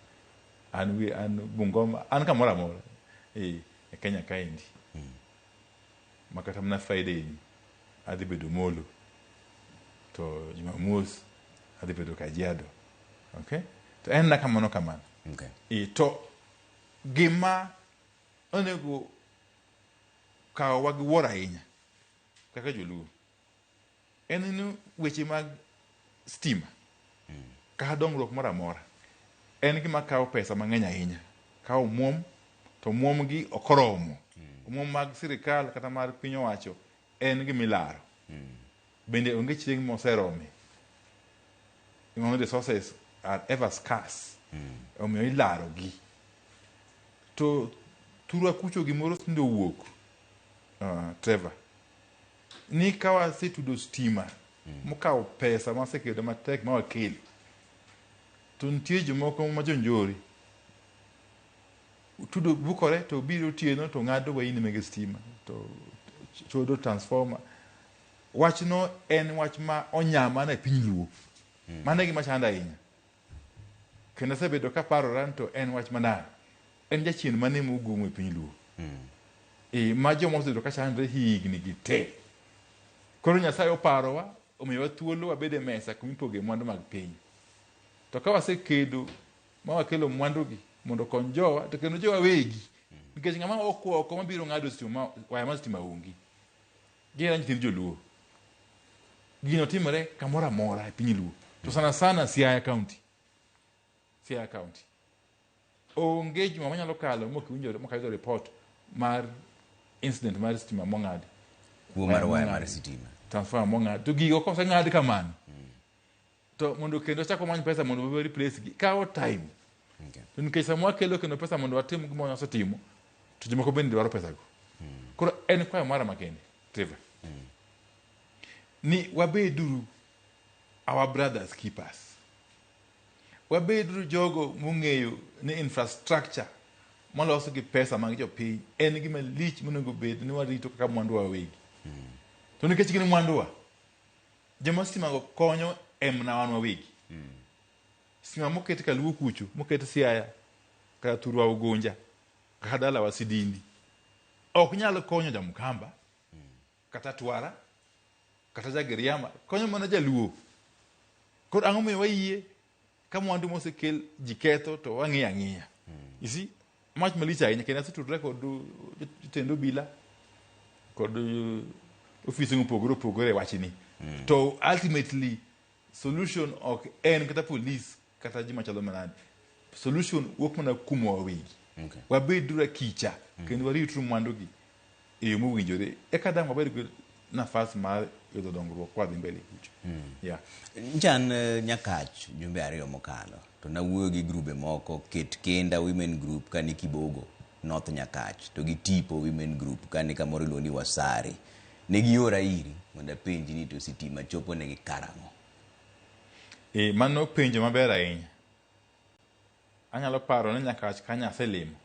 an Bungoma, an kamoro amora e Kenya kaendi. Ma kata mana Friday ni adhi bedo Molo to Jumamos adhi bedo Kajiado. Okay? To en na kamano kamano. To gima onego kawowa gi wuoro ahinya kaka joluo en ni weche mag stima kata dongruok moro amora en gima kawo pesa mang'eny ahinya. Kawo omuom to omuom gi ok oromo. Omuom mag sirikal kata mar piny owacho en gima ilaro. Bende onge chieng' moserome. Emomiyo resources are ever scarce. Omiyo ilarogi. To thurwa kucho gimoro tinde owuok, Trevor, ni ka wasetudo stima mokawo pesa mawasekedo matek ma wakelo, to nitie jomoko ma jonjore tudo bukore to biro otieno to ng'ado waini mege stima to chodo transformer. Wachno en wach ma onya mana e piny Luo. Mano e gima chanda ahinya. Kendo asebedo kaparora ni to en wach manade. En jachien mane mogumo e piny Luo. E, ma joma osebedo ka chandre higni gi te. Koro Nyasaye oparowa, omiyowa thuolo wabed e mesa kuma ipoge mwandu mag piny. To ka wasekedo ma wakelo mwandugi mondo okony jowa, to kendo jowa wegi. Nikech ng'ama ok oko mabiro ng'ado stima, waya mar stima onge. Gin nyithind joluo. Gino timore kamoro amora e piny Luo. To sana sana Siaya County. Siaya County. Onge juma manyalo kalo mok iwinjo mok ayudo report mar incident mar stima mong'adi. Kuo mar waya mar sitima. Transformer mong'adi. To gigo koseng'ad kamano, to mondo kendo chak wamany pesa mondo wa replace gi kawo time. To nikech sama wakelo kendo pesa mondo watim gima wasetimo, to jomoko bende dwaro pesago. Koro en kwayo mara makende, Trevor. Ni wabeduru our brothers keepers. Wabeduru jogo mong'eyo ni infrastructure molos gi pesa mag jopiny en gima lich monego bed ni warito kaka mwanduwa wawegi. To nikech gin mwanduwa, joma stima go konyo en mana wan wawegi. Stima moket Kaluo kucho, moket Siaya, kata thurwa Ugunja, kata dalawa Sidindi, ok nyal konyo Jamkamba, kata Twara, kata Jagiriama, konyo mana Jaluo. Koro ang'o momiyo wayie ka mwandu mosekel ji ketho to wang'iyo ang'iya? You see, mach malich ahinya kendo asetudora kod jotend obila kod ofise mopogore opogore e wachni. To ultimately solution ok en kata police kata jima chalo manade. Solution wuok mana kuomwa wawegi. Wabeduru akicha kendo warituru mwandugi e yo mowinjore eka dang' wabed gi nafas mar yudo dongruok kwadhi mbele kucho. Yeah. Nchan Nyakach jumbe ariyo mokalo to nawuoyo gi grube moko Ket Kenda Women Group kani Kibogo North Nyakach to gi Tipo Women Group kani kamoro iluongo ni Wasari. Ne giora iri mondo apenji ni to sitima chopo negi karang'o? E, mano penjo maber ahinya. Anyalo paro ni Nyakach kanyo aselimo.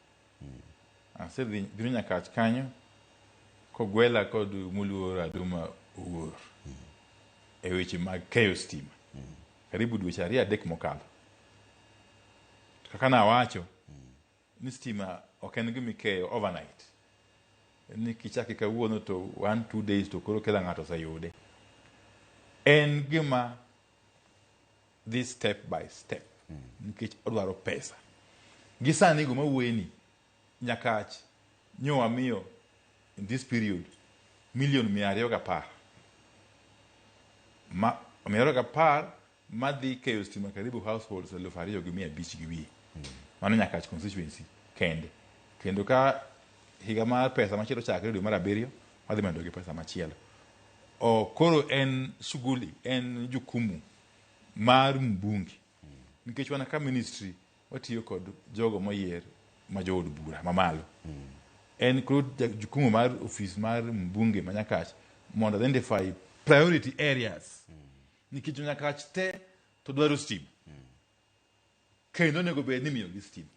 Asedhi biro Nyakach kanyo kogwela kod moluor Aduma Owuor e weche mag keyo stima. Karibu dweche ariyo adek mokalo. Kaka nawacho ni stima ok en gima ikeyo overnight. Ni kichake kawuono to 1-2 days to koro kila ng'ato oseyude. En gima dhi step by step nikech odwaro pesa. Gi sani go mawuoyeni, Nyakach nyo wamiyo in this period million 210. Ma 210 madhi keyo stima karibu households 2,500 gi wiye. Mano Nyakach constituency kende. Kendo ka higa mar pesa machielo chakre dwe mar abiriyo, wadhi medo gi pesa machielo. O, koro en shughuli, en jukumu mar mbunge. Nikech wan ka ministry watiyo kod jogo moyier ma jood bura mamalo. En koro jukumu mar ofis mar mbunge ma Nyakach mondo identify priority areas. Nikech jo Nyakach te to dwaro stima. Kendo onego bed ni imiyogi stima.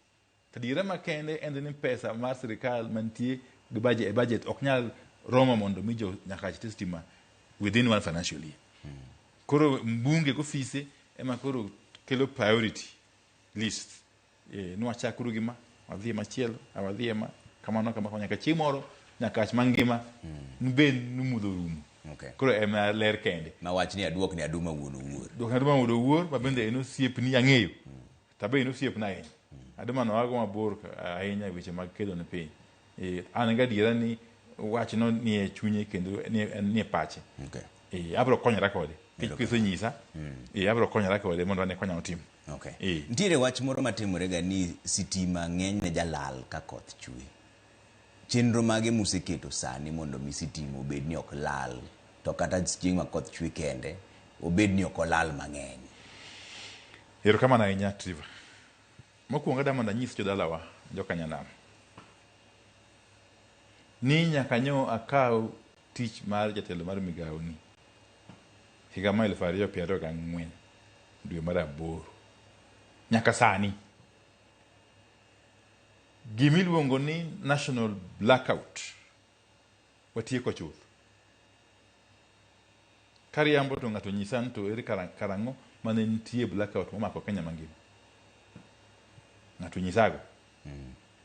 To adiera makende en ni pesa mar sirikal mantie gi budget, e budget ok nyal romo mondo mi jo Nyakach te stima within one financial year. Koro mbunge gofise ema koro kelo priority list. E, nwachakuru gi ma, wadhi e machielo, wadhi e ma, kamano kama nyaka chieng' moro Nyakach mangima nubed ni mudho orumo. Koro ema ler kende. Ma wach ni aduok ni Aduma wuon Owuor. Duok ni Aduma wuon Owuor ma bende en osiepni ang'eyo. To be en osiepna ahinya. Aduma no wago mabor ahinya e weche mag kedo ne piny. E, an gadiera ni wachno nie chunye kendo nie pache. E, abiro konyora kode. Kisenyisa, e, abiro konyora kode mondo ane konyalo timo. Nitiere wach moro matimore ga ni sitima ng'eny ne jalal ka koth chwe. Chenro mage museketo sani mondo mi sitima obed ni ok lal to kata chieng' ma koth chwe kende obed ni ok olal mang'eny. Erokamano ahinya Trevor. Mokwongo adwa mondo anyis jodalawa jokanyanam ni nyaka nyo akaw tich mar jatelo mar migawo ni higa mar 2024 dwe mar aboro nyaka sani gimiluongo ni national blackout watieko chuth. Kariambo to ng'ato nyisa ni to ere karang'o mane nitie blackout momako Kenya mangima. Ng'ato nyisago.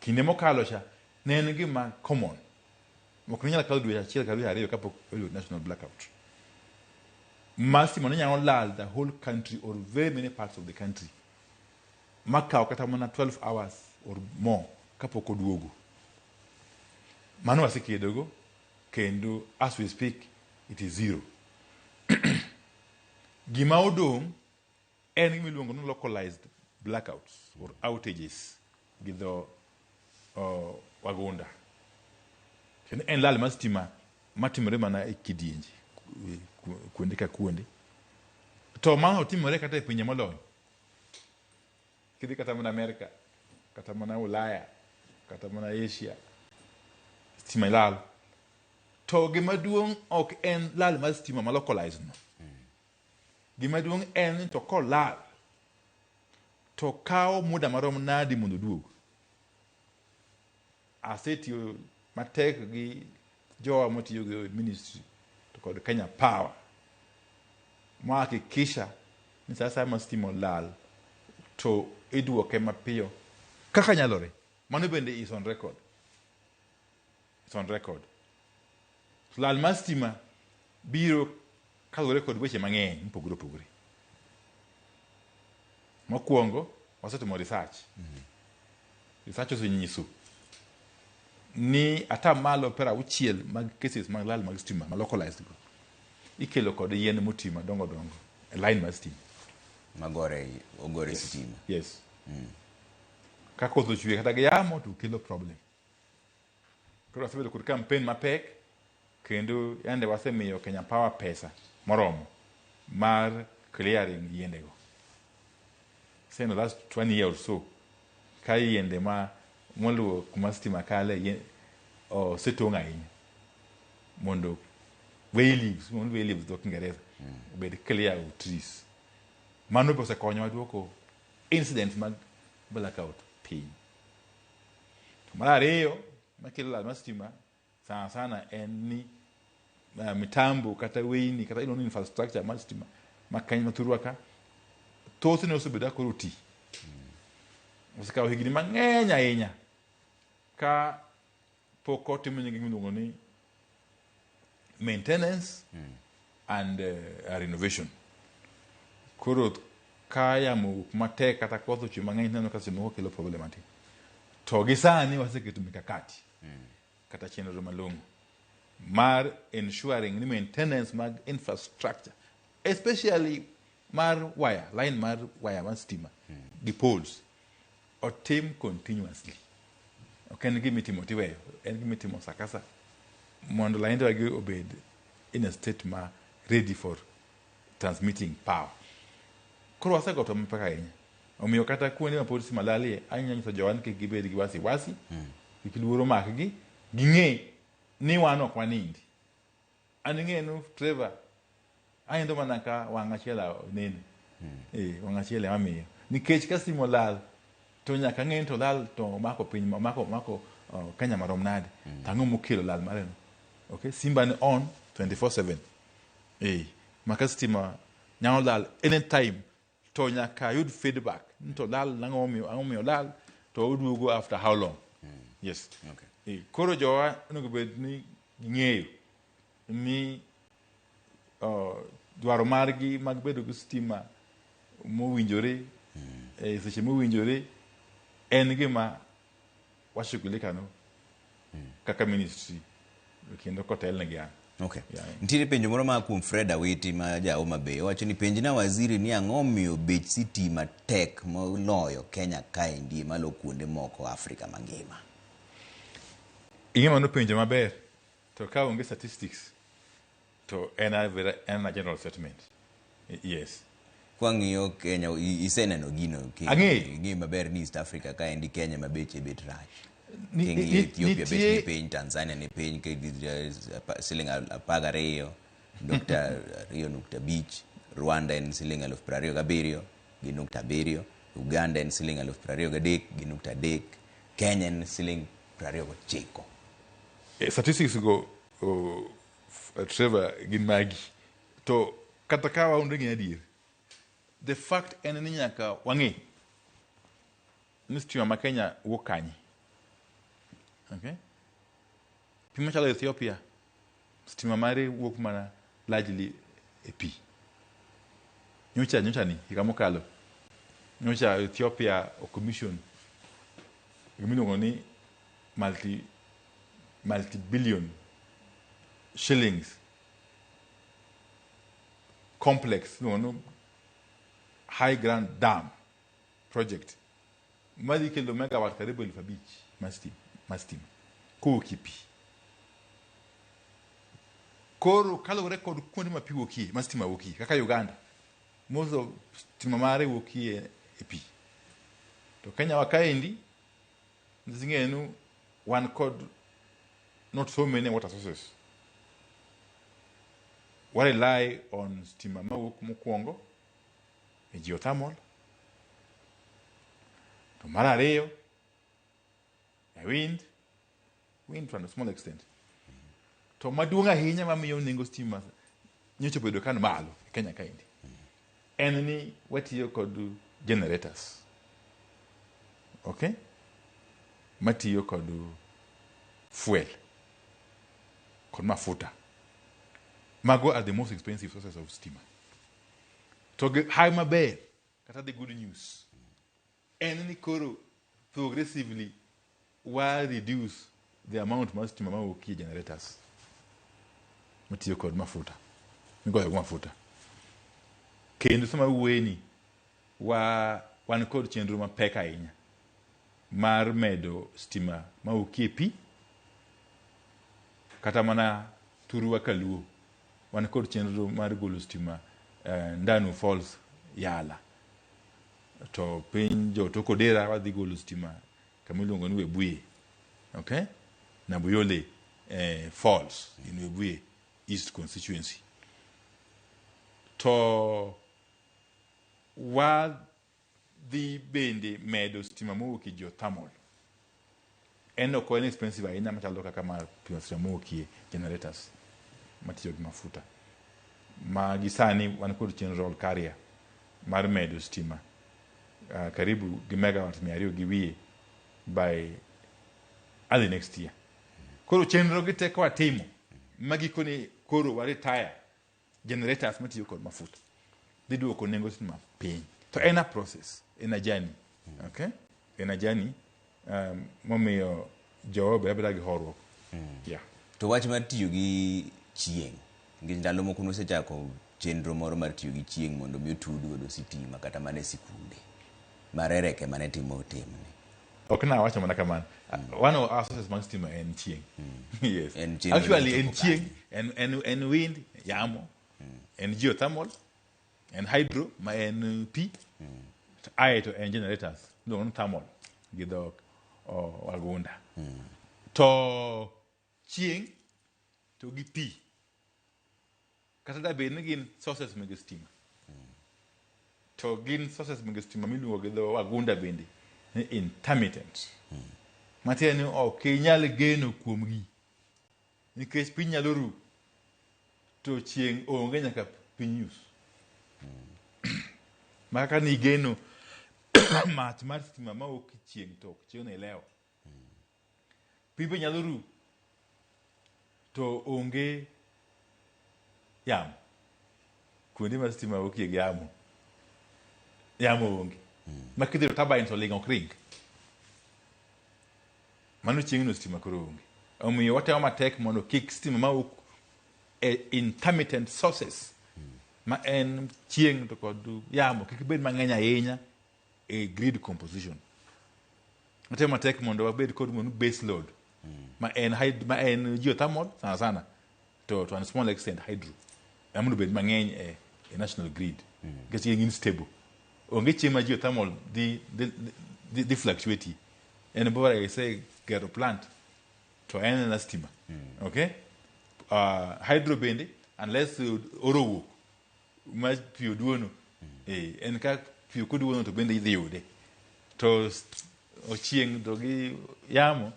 Kinde mokalo cha ne en gima common. Ok ne nyal kalo dwe achiel kata dwe ariyo kapok oyudo national blackout. Ma stima ne nyalo lal the whole country or very many parts of the country. Makawo kata mana 12 hours or more kapok oduogo. Mano wasekedogo kendo as we speak it is zero. Gima odong' en gima iluongo ni localized blackouts or outages gi dho wagunda. Kendo en lal mar stima matimore mana e kidienje kuonde ka kuonde. To mano timore kata e pinje molony. Kidhi kata mana Amerika, kata mana Ulaya, kata mana Asia, stima lal. To gima duong' ok en lal mar stima ma localized no. Gima duong' en ni to kolal to kawo muda marom nadi mondo oduog. Asetiyo matek gi jowa matiyo gi ministry to kod Kenya Power ma hakikisha ni sa asaya ma stima olal to iduoke mapiyo kaka nyalore. Mano bende is on record. It's on record. Lal mar stima biro kaluwore kod weche mang'eny mopogore opogore. Mokwongo, wasetimo research. Research osenyiso ni atamalo 60 mag cases mag lal mag stima ma localized go ikelo kod yien moti madongo dongo e line mar stima. Magore ogore sitima. Yes. Ka koth ochwe kata gi yamo to kelo problem. Koro wasebedo kod campaign mapek kendo yande wasemiyo Kenya Power pesa moromo mar clearing yiendego. Say in the last 20 years or so, ka yiende ma moluwo kuma stima kale osetong' ahinya mondo way leaves, mondo way leaves dho Kiingereza obed clear of trees. Mano be osekonyowa duoko incidents mag blackout piny. To mar ariyo makelo lal mar stima sana sana en ni mitambo kata weyni kata iluongo ni infrastructure mar stima ma Kenya ma thurwa ka thothne osebedo ka koro ti. Osekawo higni mang'eny ahinya ka pok otim gima iluongo ni maintenance and renovation. Koro ka yamo owuok matek kata koth ochwe mang'eny ineno ka seche moko kelo problem matin. To gi sani waseketo mikakati kata chenro malong'o mar ensuring ni maintenance mag infrastructure especially mar wire, line mar wire mar stima gi poles otim continuously. Ok en gima itimo tiweyo, en gima itimo sa ka sa mondo lainde gi obed in a state ma ready for transmitting power. Koro wasegoto mapek ahinya. Omiyo kata kuonde ma pod stima lalie, anyalo nyiso jowa ni kik gibed gi wasiwasi, kik luoro makgi, ging'e ni wan ok wanindi. An ing'e ni Trevor, anindo mana ka wang' achiel neno. Wang' achiel ema miyo. Nikech ka stima olal, to nyaka ng'e ni to olal to omako piny, omako Kenya marom nade. To ang'o mokelo lal mare no? Okay, Simba ni on 24/7. Ma ka stima nyalo lal anytime to nyaka yud feedback ni to lal nang'o momiyo lal to oduogo after how long. Yes. Okay. Koro jowa onego bed ni ging'eyo ni dwaro margi mag bedo gi stima mowinjore e seche mowinjore en gima washughulika no kaka ministry kendo kotelne gi an. Okay. Nitiere penjo moro ma kuom Fred Awiti ma ja Homa Bay. Owacho ni penjna waziri ni ang'o miyo bech sitima tek moloyo Kenya kaendi malo kuonde moko Afrika mangima. Ing'e mano penjo maber to ka onge statistics To en a very, en a general statement. Yes. Kwang'iyo Kenya, iseneno gino. Ang'eyo. Ing'eyo maber ni East Africa ka endi Kenya ma beche bet rach. King'iyo Ethiopia bech ni piny, Tanzania ni piny, siling 12.25, Rwanda en siling 27,7, Uganda en siling 23,3, Kenya en siling 29. Statistics go, Trevor, gin magi. To kata ka waonge gi adier, the fact en ni nyaka wang'e ni stima ma Kenya wuok kanye. Okay? Piny machalo Ethiopia, stima mare wuok mana largely e pi. Nyocha ni, higa mokalo, nyocha Ethiopia o commission gimiluongo ni multi-billion shillings complex, iluongo ni High Grand Dam project, madhi kelo megawatt karibu 5,000 mar stima kowuok e pi. Koro kaluwore kod kuonde ma pi wuokie, ma stima wuokie, kaka Uganda, most of stima mare wuokie e pi. To Kenya wa kaendi, ing'eyo ni wan kod not so many water sources. Wa rely on stima mawuok mokwongo e geothermal, to mar ariyo e wind to a small extent. To maduong' ahinya mamiyo nengo stima nyocha obedo kan malo e Kenya kaendi, en ni watiyo kod generators. Okay? Matiyo kod fuel, kod mafuta. Mago are the most expensive sources of stima. To hayi maber, kata the good news, en ni koro progressively wa reduce the amount mar stima mawuok e generators matiyo kod mafuta, migoyo gi mafuta. Kendo sama wuoyeni, wan kod chenro mapek ahinya mar medo stima mawuok e pi, kata mana thurwa kaluo, wan kod chenro mar golo stima Ndanu Falls Yala. To piny jo Tokodera wadhi golo stima kama iluongo ni Webuye. Okay? Nabuyole Falls in Webuye East constituency. To wadhi bende medo stima mowuok e geothermal. En ok en expensive ahinya machalo kaka mar stima mowuok e generators matiyo gi mafuta. Ma gi sani wan kod chenro Olkaria mar medo stima karibu gi megawatt 200 by early next year. Koro chenro gi te kwatimo, magikone koro wa retire generators matiyo kod mafuta, dhi duoko nengo stima piny. To en a process, en a journey. Okay? En a journey momiyo jowa obed abeda gi horuok. Yeah. To wach mar tiyo gi chieng', nikech ndalo moko nosechako chenro moro mar tiyo gi chieng' mondo mi otud godo sitima kata mana e sikunde. Marereke mane timo timni. Ok na wacho mana kamano. One of our sources mag stima en chieng'. Yes. En chenro Actually en mochopo chieng', en wind, yamo, en geothermal, en hydro ma en pi, to ae to en generators, iluongo ni thermal gi dho wagunda. To chieng' to gi pi, kata da bed ni gin sources mag stima, to gin sources mag stima miluongo gi dho wagunda bende ni intermittent. Matiende ni ok inyal geno kuomgi, nikech piny nyalo ru to chieng' onge nyaka piny yus. Ma kaka nigeno mach mar stima mawuok e chieng' to ok chieng' no ilewo. Piny be nyalo ru to onge yamo. Kuonde ma stima wuokie gi yamo, yamo onge. Ma kidhiro turbines to ling' ok ring. Mano chieng' no stima koro onge. Omiyo watemo matek mondo kik stima mawuok e intermittent sources ma en chieng' to kod yamo kik bed mang'eny ahinya e grid composition. Watemo matek mondo wabed kod mondo base load ma en geothermal sana sana. To a small extent hydro. Ema mondo obed mang'eny e national grid. Nikech gin stable. Onge chieng' ma geothermal dhi fluctuate. En bora isegero plant to en ena stima. Okay? Hydro bende, unless oro owuok ma pi oduono, en ka pi ok oduono to bende idhi yude. To ochieng' to gi yamo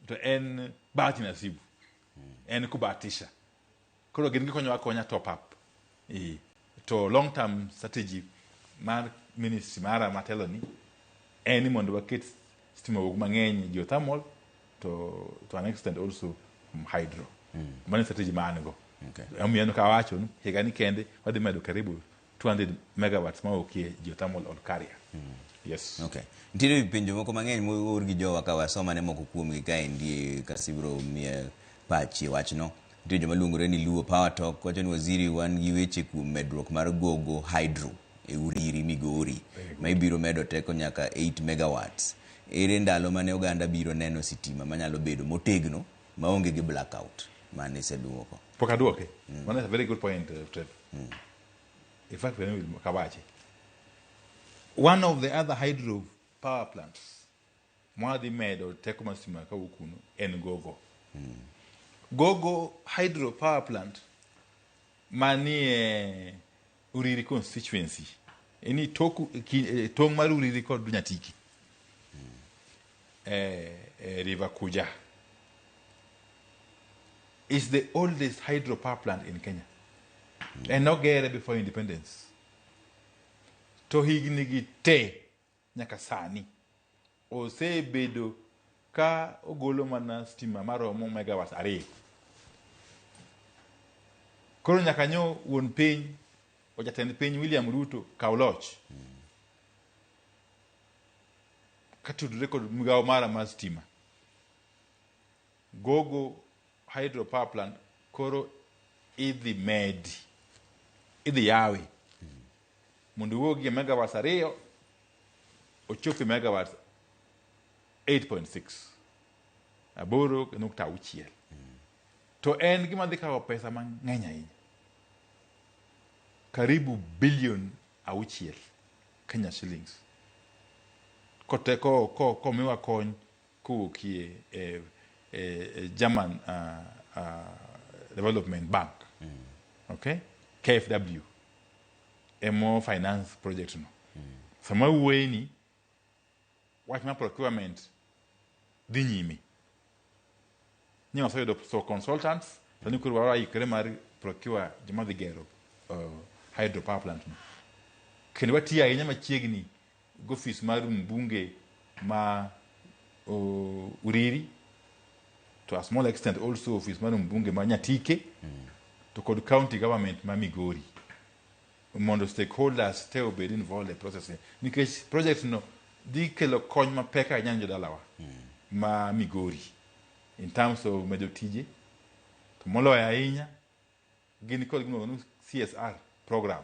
to en bahati nasibu. En kubahatisha. Koro gin gikonyowa akonya top up. To long term strategy mar ministry mara matelo ni en ni mondo waket stima owuog mang'eny geothermal to an extent also hydro. Mano e strategy ma an go. Emomiyo aneno ka awacho ni higa ni kende wadhi medo karibu 200 megawatts mawuok e geothermal Olkaria. Yes. Okay. Nitiere penjo moko mang'eny moor gi jowa ka wasomane moko kuomgi kaendi kasibiro miye pachi e wachno. Nitie joma luongore ni Luo Power Talk wacho ni waziri wan gi weche kuom medruok mar Gogo Hydro e Uriri Migori ma ibiro medo teko nyaka 8 megawatts. Ere ndalo mane oganda biro neno sitima manyalo bedo motegno maonge gi blackout mane iseduoko? Pok aduoke. Mano is a very good point, Trev. In fact, kawache. One of the other hydro power plants mwadhi medo teko mar stima kawuok kuno en Gogo. Gogo hydro power plant manie Uriri constituency. Eni toku tong' mar Uriri kod Nyatiki. River Kuja is the oldest hydro power plant in Kenya. En nogere before independence. To higni gi te nyaka sani osebedo ka ogolo mana stima maromo megawatts 2. Koro nyaka nyo wuon piny o jatend piny William Ruto kaw loch. Katudore kod migawo mara mar stima. Gogo hydro power plant koro idhi medi, idhi yawe mondo owuog e megawatts 2 ochop e megawatts 8.6 8.6. To en gima dhi kawo pesa mang'eny ahinya, karibu bilion 6 Kenya shillings. Kote ko ko komiwa kony kowuok e German Development Bank. Okay? KfW emo finance project no. Sama wuoye ni wach mar procurement dhi nyime. Ni waseyudo so consultants sani koro waikore mar procure joma dhi gero hydro power plant no. Kendo watiyo ahinya machiegni gi ofis mar mbunge ma Uriri, to a small extent also ofis mar mbunge ma Nyatike, to kod county government ma Migori, mondo stakeholders te obed involved e process ni. Nikech project no dhi kelo kony mapek ahinya ne jodalawa ma Migori in terms of medo tije, to moloyo ahinya gin kod gima iluongo ni CSR program,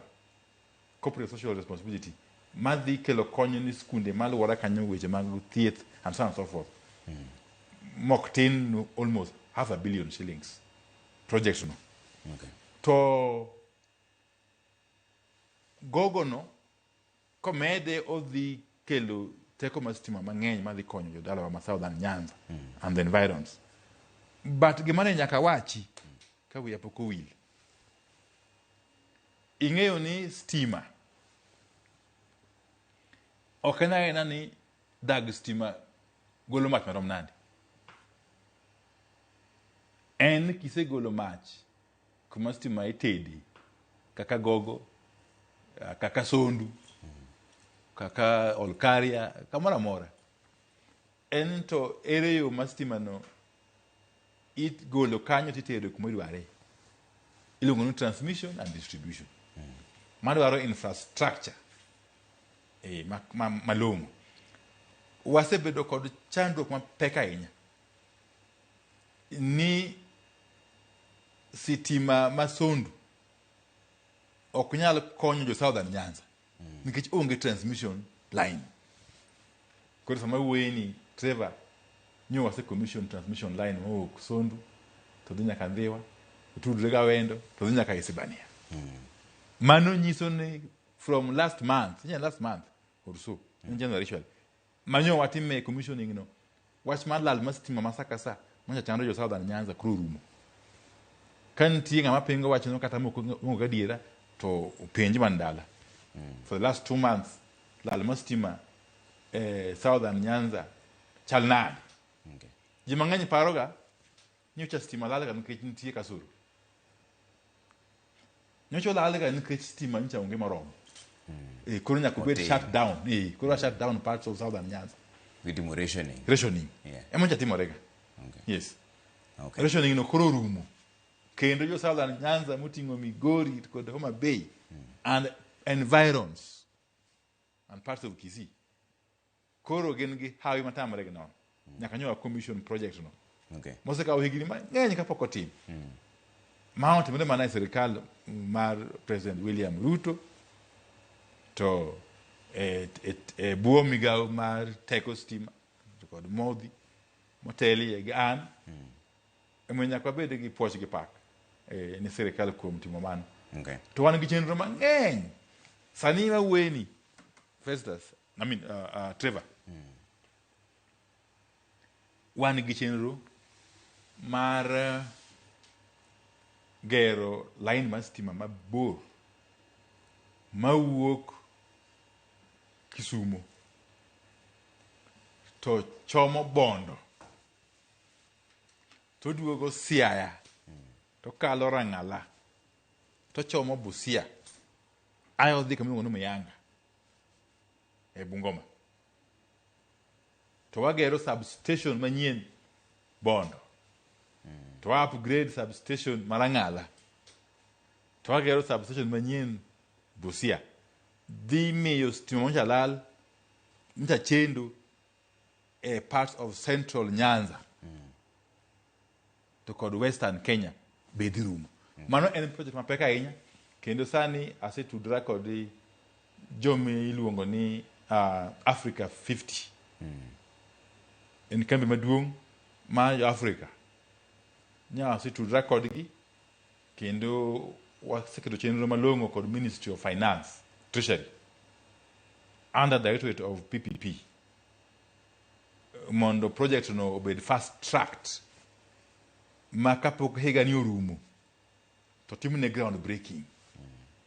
corporate social responsibility, madhi kelo kony ni skunde maluora kanyo, weche mag thieth and so on and so forth. Mok tin almost 500 million shillings project no. To gogo no komede odhi kelo teko mar stima mang'eny madhi konyo jodalawa ma Southern Nyanza and the environs. But gima ne nyaka wachi ka wiya pok owil, ing'eyo ni stima ok en aena ni dag stima golo mach marom nade. En kisegolo mach kuma stima itede kaka Gogo, kaka Sondu, kaka Olkaria, kamoro amora, en to ere yo ma stima no igolo kanyo titero kuma idware, iluongo ni transmission and distribution, madwaro infrastructure malong'o. Wasebedo kod chandruok mapek ahinya ni sitima ma Sondu ok nyal konyo jo Southern Nyanza nikech onge transmission line. Koro sama wuoye ni, Trevor, nyo wase commission transmission line mowuok Sondu to dhi nyaka Ndhiwa. Otudre gi Awendo to dhi nyaka Isibania. Mano nyiso ni from last month, inya last month or so, in January actually, manyo watime commissioning no, wach mar lal mar stima ma sa ka sa manyocha chando jo Southern Nyanza koro orumo. Ka nitie ng'ama pingo wachno kata mok ok adiera to openj man dala. For the last 2 months, lal mar stima e Southern Nyanza chal nade? Ji mang'eny paroga nyocha stima lalga nikech nitie kasuru. Nyocha olalga nikech stima nyocha onge moromo. Koro nyaka obed Otin. Shut down. Koro wa shut down parts of Southern Nyanza. Gitimo rationing. Rationing. Ema nyocha timorega. Yes. Rationing no koro orumo. Kendo jo Southern Nyanza moting'o Migori kod Homa Bay and environs and parts of Kisii. Koro gin gi hawi matamre gi nono. Nyaka nyowa commission project no. Mosekawo higni mang'eny kapok otim. Ma otimore mana e sirikal mar President William Ruto to e bwo migawo mar teko stima to kod modhi motelie gi an. Emomiyo nyaka wabed gi puoch gi pak ni sirikal kuom timo mano. To wan gi chenro mang'eny. Sani mawuoyeni, Festus, I mean, Trevor. Wan gi chenro mar gero line mar stima mabor mawuok Kisumo to chomo Bondo to duogo Siaya to kalo Rang'ala to chomo Busia ae odhi kama iluongo ni Muyanga e Bungoma to wagero substation manyien Bondo to wa upgrade substation ma Rang'ala to wagero substation manyien Busia dhi miyo stima manyocha lal nyocha chendo e parts of Central Nyanza to kod Western Kenya be dhi rumo. Mano en project mapek ahinya kendo sani asetudra kod joma iluongo ni Africa 50. En kambi maduong' mar jo Africa. Nya asetudra kodgi kendo waseketo chenro malong'o kod Ministry of Finance, Treasury under Directorate of PPP mondo project no obed fast tracked ma kapok higa ni orumo to timne ground breaking.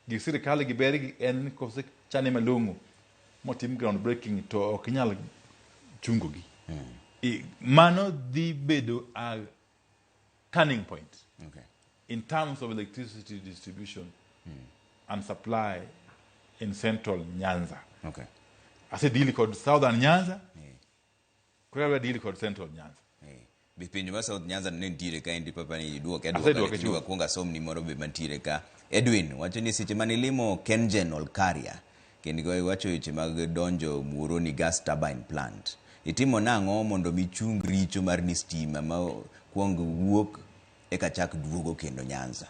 Gik sirikal gi ber gi en ni kosechane malong'o motim ground breaking to ok inyal chungo gi. Mano dhi bedo a turning point in terms of electricity distribution and supply in Central Nyanza. Asedeal kod Southern Nyanza, koro adwa deal kod Central Nyanza. Be penjo mar South Nyanza ne nitiere ka endi papa ni iduoke. Aseduoke aduoka chuth. Kuongo asomni moro be mantiere ka. Edwin wacho ni seche mane ilimo Kengen Olkaria kendo iwacho weche mag donjo Muhoroni gas turbine plant, itimo nang'o mondo mi chung richo mar ni stima ma kuong wuok eka chak duogo kendo Nyanza,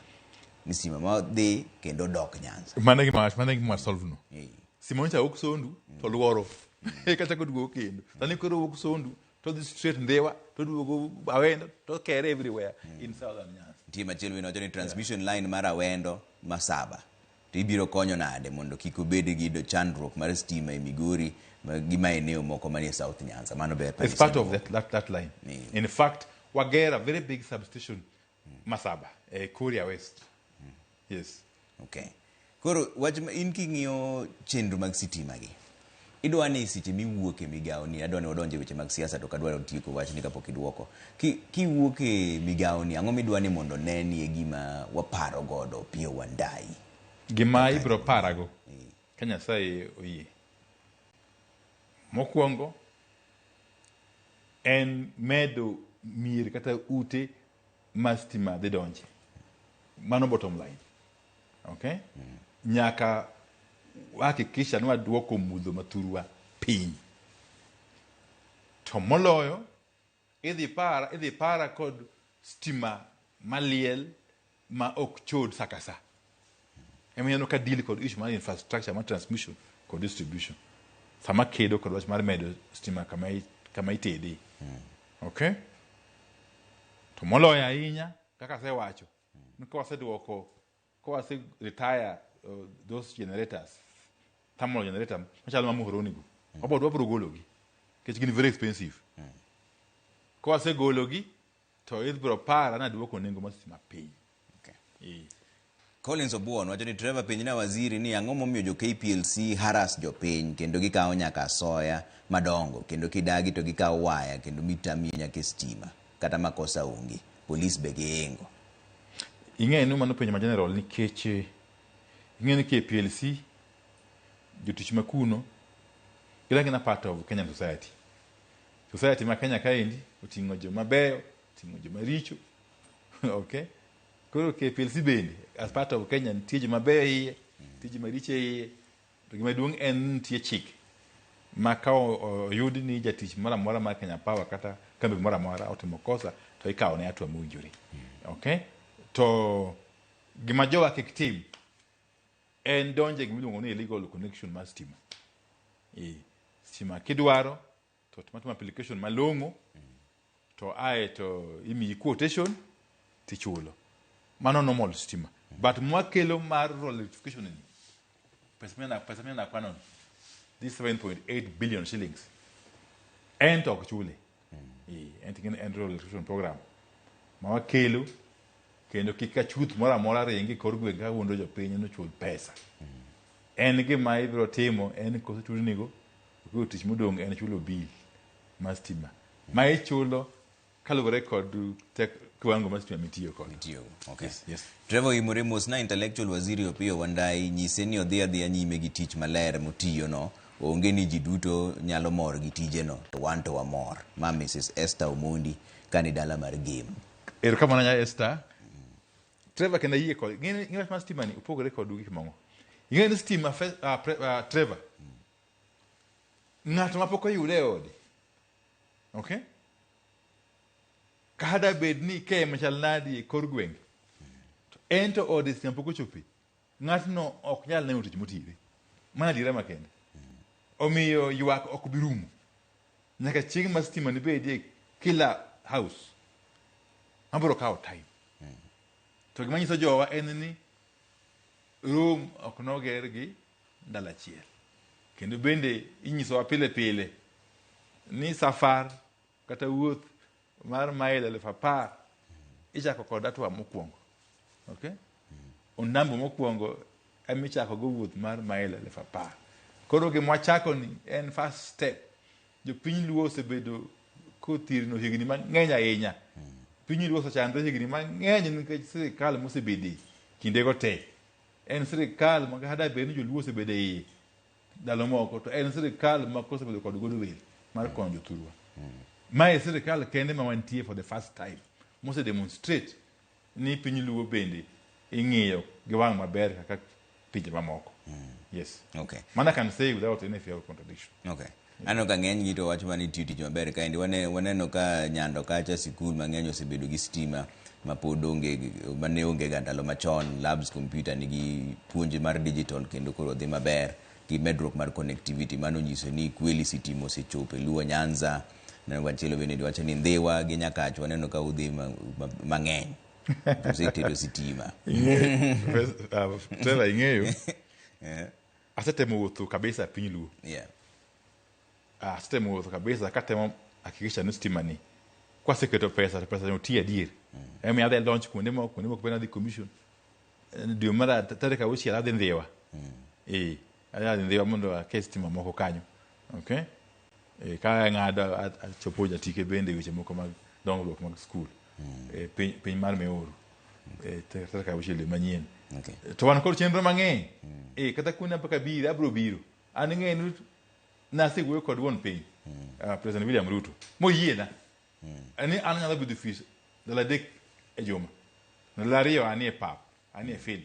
ni stima ma dhi kendo dok Nyanza? Mano e gima solve no. Stima nyocha wuok Sondu to luoro eka chako duogo kendo. Sani koro wuok Sondu to dhi straight Ndhiwa to duogo Awendo to kere everywhere in Southern Nyanza. Nitie machielo bende wacho ni transmission line mar Awendo Masaba to ibiro konyo nade mondo kik obed gi chandruok mar stima e Migori gi maeneo moko manie South Nyanza? Mano ber. It's part of that line. In fact, wagera very big substation Masaba, Kuria West. Yes. Okay. Koro wach in king'iyo chenro mag sitima gi, idwa ni seche miwuok e migawo ni, adwa ni wadonj e weche mag siasa to ok adwa tieko wachni kapok iduoko. Kiwuok e migawo ni, ang'o midwa ni mondo ne ni e gima waparo godo Opiyo Wandayi? Gima ibiro parago ka Nyasaye oyie. Mokwongo en medo mier kata ute ma stima dhi donje. Mano bottom line. Okay? Nyaka wahakikisha ni waduoko mudho mathurwa piny. To moloyo, idhi para kod stima maliel ma ok chod sa ka sa. Ema ineno ka deal kod issue mar infrastructure mar transmission kod distribution. Sama kedo kod wach mar medo stima kama itede. Okay? To moloyo ahinya, kaka asewacho, Ni ka waseduoko, ka wase retire those generators, thermal generator machalo ma Muhoroni go, wabiro gologi nikech gin very expensive. Ka wasegologi to ibiro para naduoko nengo mar stima piny. Collins Obuon wacho ni Trevor penjna waziri ni ang'o momiyo jo KPLC harass jopiny kendo gikawo nyaka asoya madongo kendo kidagi to gikawo waya kendo mitamie nyaka e stima kata makosa onge polis be giingo. Ing'eyo ni mano penjo ma general nikech ing'eyo ni KPLC jotich ma kuno gin agina part of Kenyan society. Society ma Kenya kaendi oting'o joma beyo, oting'o joma richo. Okay? Koro KPLC bende as part of Kenya nitie joma beyo e iye, nitie joma richo e iye. To gima duong' en ni nitie chik ma ka oyud ni jatich moro amora mar Kenya Power kata kambi moro amora otimo kosa to ikawo ne hatua mowinjore. Okay? To gima jowa kik tim en donjo e gima iluongo ni illegal connection mar stima. Stima kidwaro to timo atima application malong'o to ae to imiyi quotation tichulo. Mano normal stima. But mwakelo mar rural electrification ni pesa minya kwano ni this 7.8 billion shillings en to ok chule. En to en rural electrification program ma wakelo kendo kik achuth moro amora ringi e kor gweng' ka wuondo jopiny ni ochul pesa. En gima ibiro timo en kosechulnigo to koro tich modong' en chulo bill mar stima ma ichulo kaluwore kod tek kiwango mar stima mitiyo godo. Okay. Yes. Trevor Oimore mos na intellectual waziri Opiyo Wandayi nyise ni odhi adhiya nyime gi tich maler motiyo no onge ni ji duto nyalo mor gi tijeno to wan to wamor. Ma Mrs. Esther Omondi kani dala mar Gem. Erokamano nya Esther. Trevor kendo ayie kod ng'e wach mar stima ni opogore kod gik moko. Ing'e ni stima Trevor. Ng'ato ma pok oyude e ode. Okay? Kada bed ni ike machal nadi e kor gwenge. To en to ode stima pok ochope. Ng'atno ok nyal neno tich motire. Mano adiera makende. Omiyo ywak ok bi rumo. Nyaka chieng' ma stima nibedie kila house. Mabiro kawo time. To gima nyiso jowa en ni Rome ok noger gi ndalo achiel. Kendo bende inyisowa pile pile ni safar kata wuoth mar mail 10,000 ichako kod hatua mokwongo. Okay? Onambo mokwongo ema ichako go wuoth mar mail 10,000. Koro gima wachako ni en first step. Jopiny Luo osebedo kothirno higni mang'eny ahinya. Piny Luo osechandore higni mang'eny nikech sirikal mosebede kindego te. En sirikal ma kata bed ni joluo osebedo e iye ndalo moko to en sirikal ma kosebedo kod goodwill mar konyo jothurwa. Mae sirikal kende ma wantie for the first time mose demonstrate ni piny Luo bende ing'iyo gi wang' maber kaka pinje mamoko. Yes. Okay. Mano I can say without any fear of contradiction. Okay. Aneno ka ng'eny gi to wacho mana ni tiyo tich maber kaendi. Waneno ka Nyando kacha sikul mang'eny osebedo gi stima ma pod onge mane onge ga ndalo machon. Labs computer nigi puonj mar digital kendo koro dhi maber gi medruok mar connectivity. Mano nyiso ni kweli sitima osechopo e Luo Nyanza. Neno machielo bende wacho ni Ndhiwa gi Nyakach waneno ka udhi mang'eny. Osetedo sitima. Trevor ing'eyo. Asetemo wuotho kabisa e piny Luo. Asetemo wuotho kabisa katemo hakikisha ni stima ni kwaseketo pesa to pesa no tiyo adier. Emomiyo adhi launch kuonde moko, kuonde moko bende adhi commission. Dwe mar tarik 6 adhi Ndhiwa. Adhi Ndhiwa mondo aket stima moko kanyo. Okay? Ka ang'ado achopo jatike bende weche moko mag dongruok mag skul. Piny mar Meoru. Tarik 6 dwe manyien. To wan kod chenro mang'eny. Kata kuonde mpaka biro, abiro biro. An ing'eyo ni nasewuoyo kod wuon piny, President William Ruto, moyiena. Ni an anyalo bedo ofis ndalo 3 e juma. Ndalo 2 anie pap, anie field.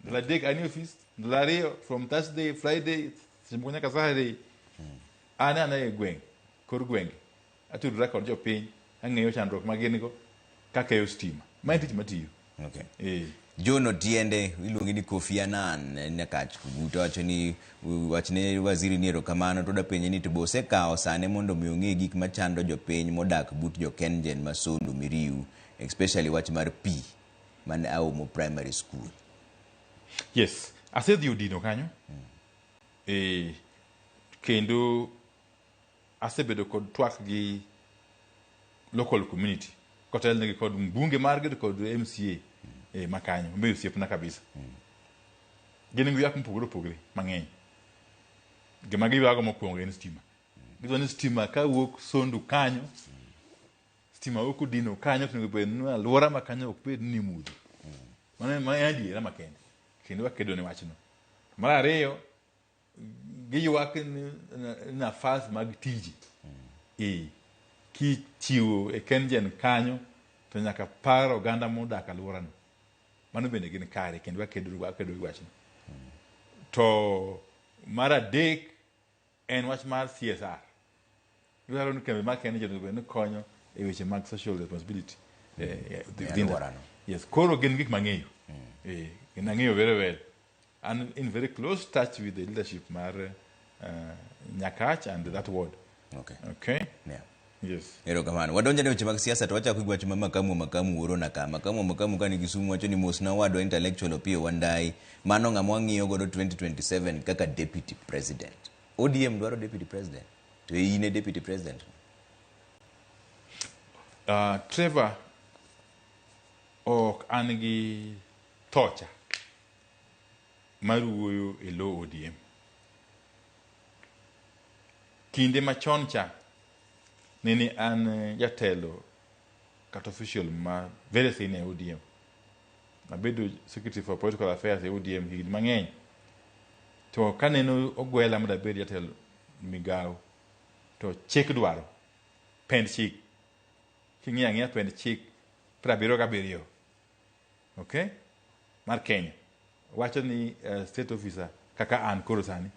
Ndalo 3 anie ofis, ndalo 2 from Thursday, Friday, seche moko nyaka Saturday. An ana e gweng', kor gwenge. Atudora kod jopiny, ang'eyo chandruok ma gin go, kakeyo stima. Ma en tich matiyo. Okay. John Otiende iluonge ni Kofi Annan Nyakach Kuguta wacho ni wachne waziri ni erokamano to dapenje ni to be osekawo sane mondo mi ong'e gik machando jopiny modak but jo Kengen ma Sondu Miriu, especially wach mar pi man Aomo Primary School. Yes, asedhi Odino kanyo. Kendo asebedo kod twak gi local community kotelnegi kod mbunge margi to kod MCA makanyo obedo osiepna kabisa. Gin gi ywak mopogore opogore mang'eny. Gima giywago mokwongo en stima. Gidwa ni stima kawuok Sondu kanyo, stima wuok Odino kanyo to onego bed ni alwora ma kanyo ok bed ni mudho. Mano en adiera makende kendo wakedo ne wachno. Mar ariyo, giywak ni nafas mag tije. Kichiwo e Kengen kanyo to nyaka par oganda modak alworano. Mano bende gin kare kendo wakedo gi wachno. To mar adek en wach mar CSR. Gidwaro ni kambi mar Kengen onego bed ni konyo e weche mag social responsibility. Yes, koro gin gik mang'eyo. Gin ang'eyo very well. I'm in very close touch with the leadership mar Nyakach and that ward. Okay. Okay? Yeah. Yes. Erokamano. Wadonjo ne weche mag siasa to wachako gi wach ma Makamu orona ka. Makamu ka ni Kisumu wacho ni mosna wadwa intellectual Opiyo Wandayi. Mano ng'ama wang'iyo godo 2027 kaka deputy president. ODM dwaro deputy president. To in e deputy president. Trevor, ok an gi thocha mar wuoyo e lo ODM. Kinde machon cha nene an jatelo kata official ma very senior e ODM. Abedo secretary for political affairs e ODM higni mang'eny. To kaneno ogwela mondo abed jatelo migawo to chik dwaro pend chik. King'iyo ang'iya pend chik 77, okay, mar Kenya wacho ni state officer kaka an koro sani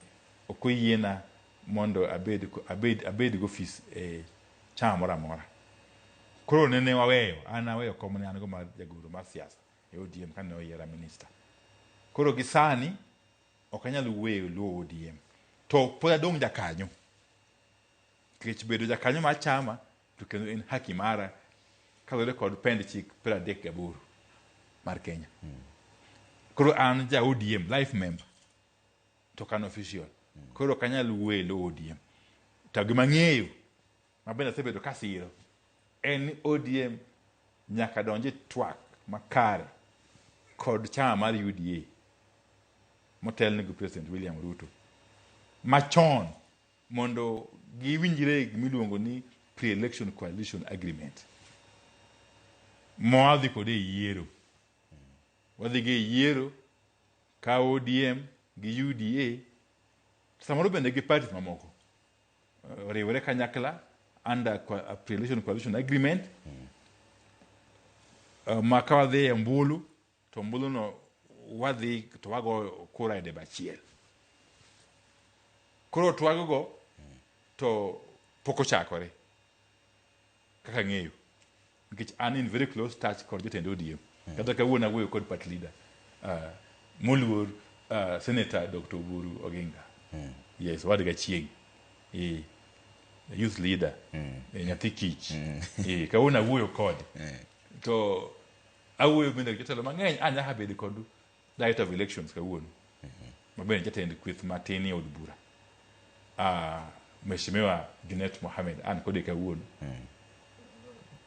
ok oyiena mondo abed gi ofis e chama moro amora. Koro nene waweyo, an aweyo kom ne an go mar jagoro mar siasa e ODM kane oyiera minister. Koro gi sani ok anyal wuoyo luwo ODM. To pod adong' jakanyo. Nikech bedo jakanyo mar chama to kendo en haki mara kaluwore kod pend chik 38 mar Kenya. Koro an ja ODM, life member, to ok an official. Koro ok anyal wuoyo e lo ODM. To gima ang'eyo ma bende asebedo kasiro en ni ODM nyaka donj e twak makare kod chama mar UDA motelne gi President William Ruto machon mondo giwinjre gimiluongo ni pre-election coalition agreement mawadhi kode e yiero. Wadhi gi e yiero ka ODM gi UDA samoro bende gi parties mamoko oriwore kanyakla under pre-election coalition agreement ma ka wadhi e ombulu to ombulu no wadhi to wagoyo kura e debe achiel. Koro twaggo to pok ochakore kaka ang'eyo nikech an in very close touch kod jotend ODM. Kata kawuono awuoyo kod party leader moluor Senator Dr. Oburu Oginga. Yes, wadgi Achieng'. Youth leader. Nyathi kich. Kawuono awuoyo kode. To awuoyo bende gi jotelo mang'eny. A nyaka bedo kod director of elections kawuono. Ma bende jatend kweth matin e od bura. Mheshimiwa Junet Mohamed an kode kawuono.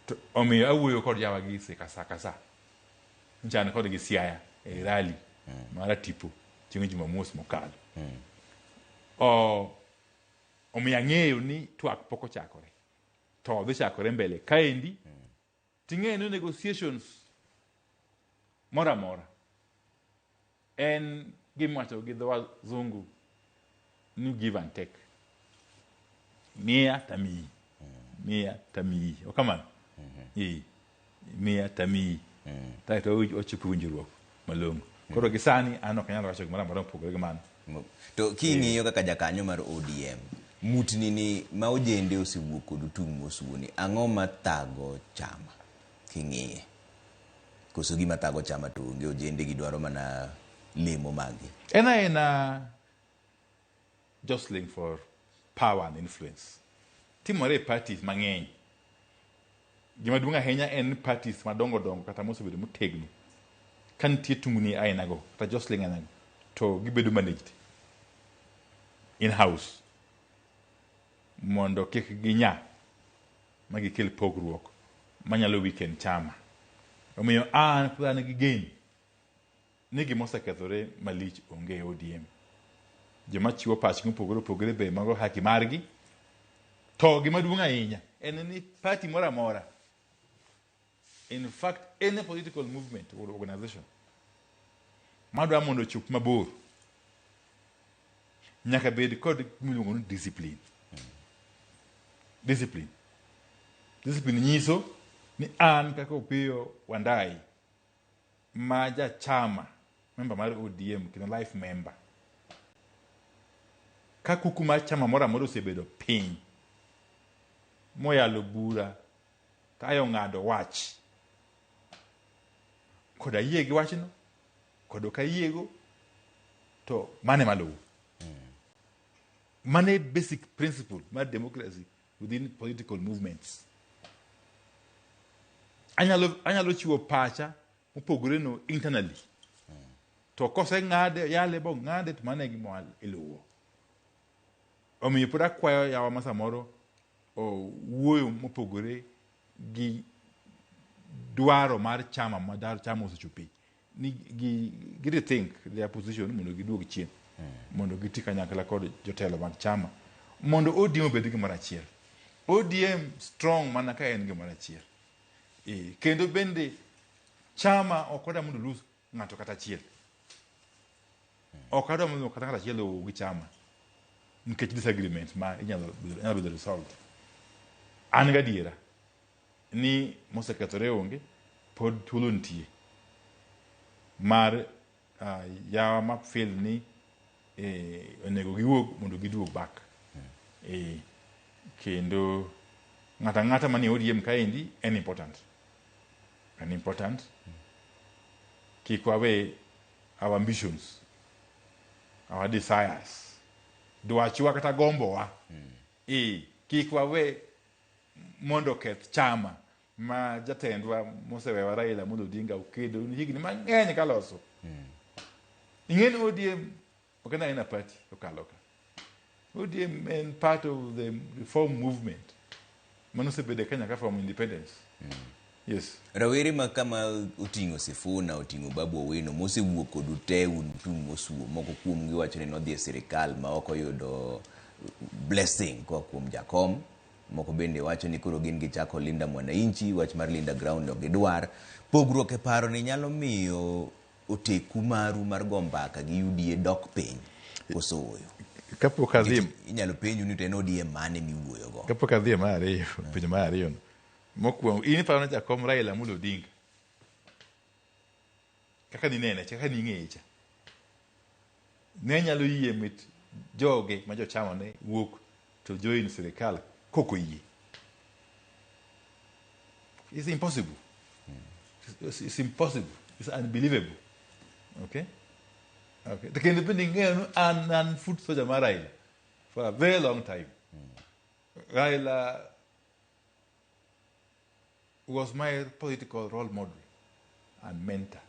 To omiyo awuoyo kod jawa gi se kasa kasa. Nyocha an kodgi Siaya e rally mar Atipo chieng' Jumamos mokalo. Omiyo ang'eyo ni twak pok ochakore. To dhi chakore mbele kaendi. Ting'eyo ni negotiations moro amora en gimiwacho gi dho wazungu ni give and take. Miya tamiyi. Miya tamiyi. Ok kamano? Miya tamiyi. Kaeto wachopo winjruok malong'o. Koro gi sani an ok anyal wacho gimoro amora mopogore gi mano. To king'iyo kaka jakanyo mar ODM, mutni ni ma ojende osewuok kod otung' mosuo ni, ang'o mathago chama king'iye? Koso gima thago chama to onge ojende gidwaro mana lemo magi. En aena jostling for power and influence. Timore e parties mang'eny. Gima duong' ahinya en ni parties madongo dongo kata mosebedo motegno ka nitie tungni ainago kata jostling ainago to gibedo managed in house mondo kik ginya ma gikel pogruok manyalo weaken chama. Omiyo an pod an gi geno ni gima osekethore malich onge e ODM. Joma chiwo pachgi mopogore opogore be mago haki margi. To gima duong' ahinya en ni party moro amora, in fact any political movement or organization madwa mondo ochop mabor nyaka bed kod gimiluongo ni discipline. Discipline. Discipline nyiso ni an kaka Opiyo Wandayi ma jachama member mar ODM kendo life member ka kuku mar chama moro amora osebedo piny moyalo bura to aye ong'ado wach kod ayie gi wachno kod ok ayiego to mane maluwo. Mane basic principle mar democracy within political movements. Anyalo chiwo pacha mopogore no internally. To koseng'ade yale bong'ade to mano e gima iluwo. Omiyo pod akwayo yawa ma samoro wuoyo mopogore gi dwaro mar chama ma chama osechope ni gi rethink their position mondo giduog chien mondo giti kanyakla kod jotelo mag chama mondo ODM obed gimoro achiel. ODM strong mana ka en gimoro achiel. Kendo bende chama ok odwa mondo lose ng'ato kata achiel. Ok adwa mondo kata ng'ato achiel owuog gi chama nikech disagreement ma inyalo bedo resolved. An gadiera ni mosekethore onge, pod thuolo nitie mar yawa ma feel ni onego giwuog mondo giduog back. Kendo ng'ato ang'ata manie ODM kaendi en important. En important. Kik wawe our ambitions, our desires, dwachwa kata gombowa. Kik wawe mondo oketh chama ma jatendwa mosewewa Raila Amolo Odinga okedo higni mang'eny kaloso. Ing'e ni ODM ok en aena party okalo ka. ODM en part of the reform movement manosebedo e Kenya ka from independence. Yes. Rawere ma kama oting'o Sifuna, oting'o Babu Owino, mosewuok kodu te un tung' mosuo, moko kuomgi wacho ni nodhi e sirikal ma ok oyudo blessing koa kuom jakom. Moko bende wacho ni koro gin gichako Linda Mwananchi, wach mar Linda Ground ok gidwar. Pogruok e paro ni nyalo miyo oteku maru mar go mbaka gi UDA dok piny koso ooyo? Kapok adhi Inyalo penju ni to en ODM mane miwuoyogo? Kapok adhi e mar ariyo, penjo mar ariyo no. Mokwongo, in iparo ni jakom Raila Amolo Odinga kaka ninene cha, kaka ning'eye cha, ne nyalo yie mit joge ma jochama ne wuok to join sirikal kok oyie. It's impossible. It's impossible. It's unbelievable. Okay? Okay. To kendo bende ing'eyo ni an foot soldier mar Raila for a very long time. Raila was my political role model and mentor.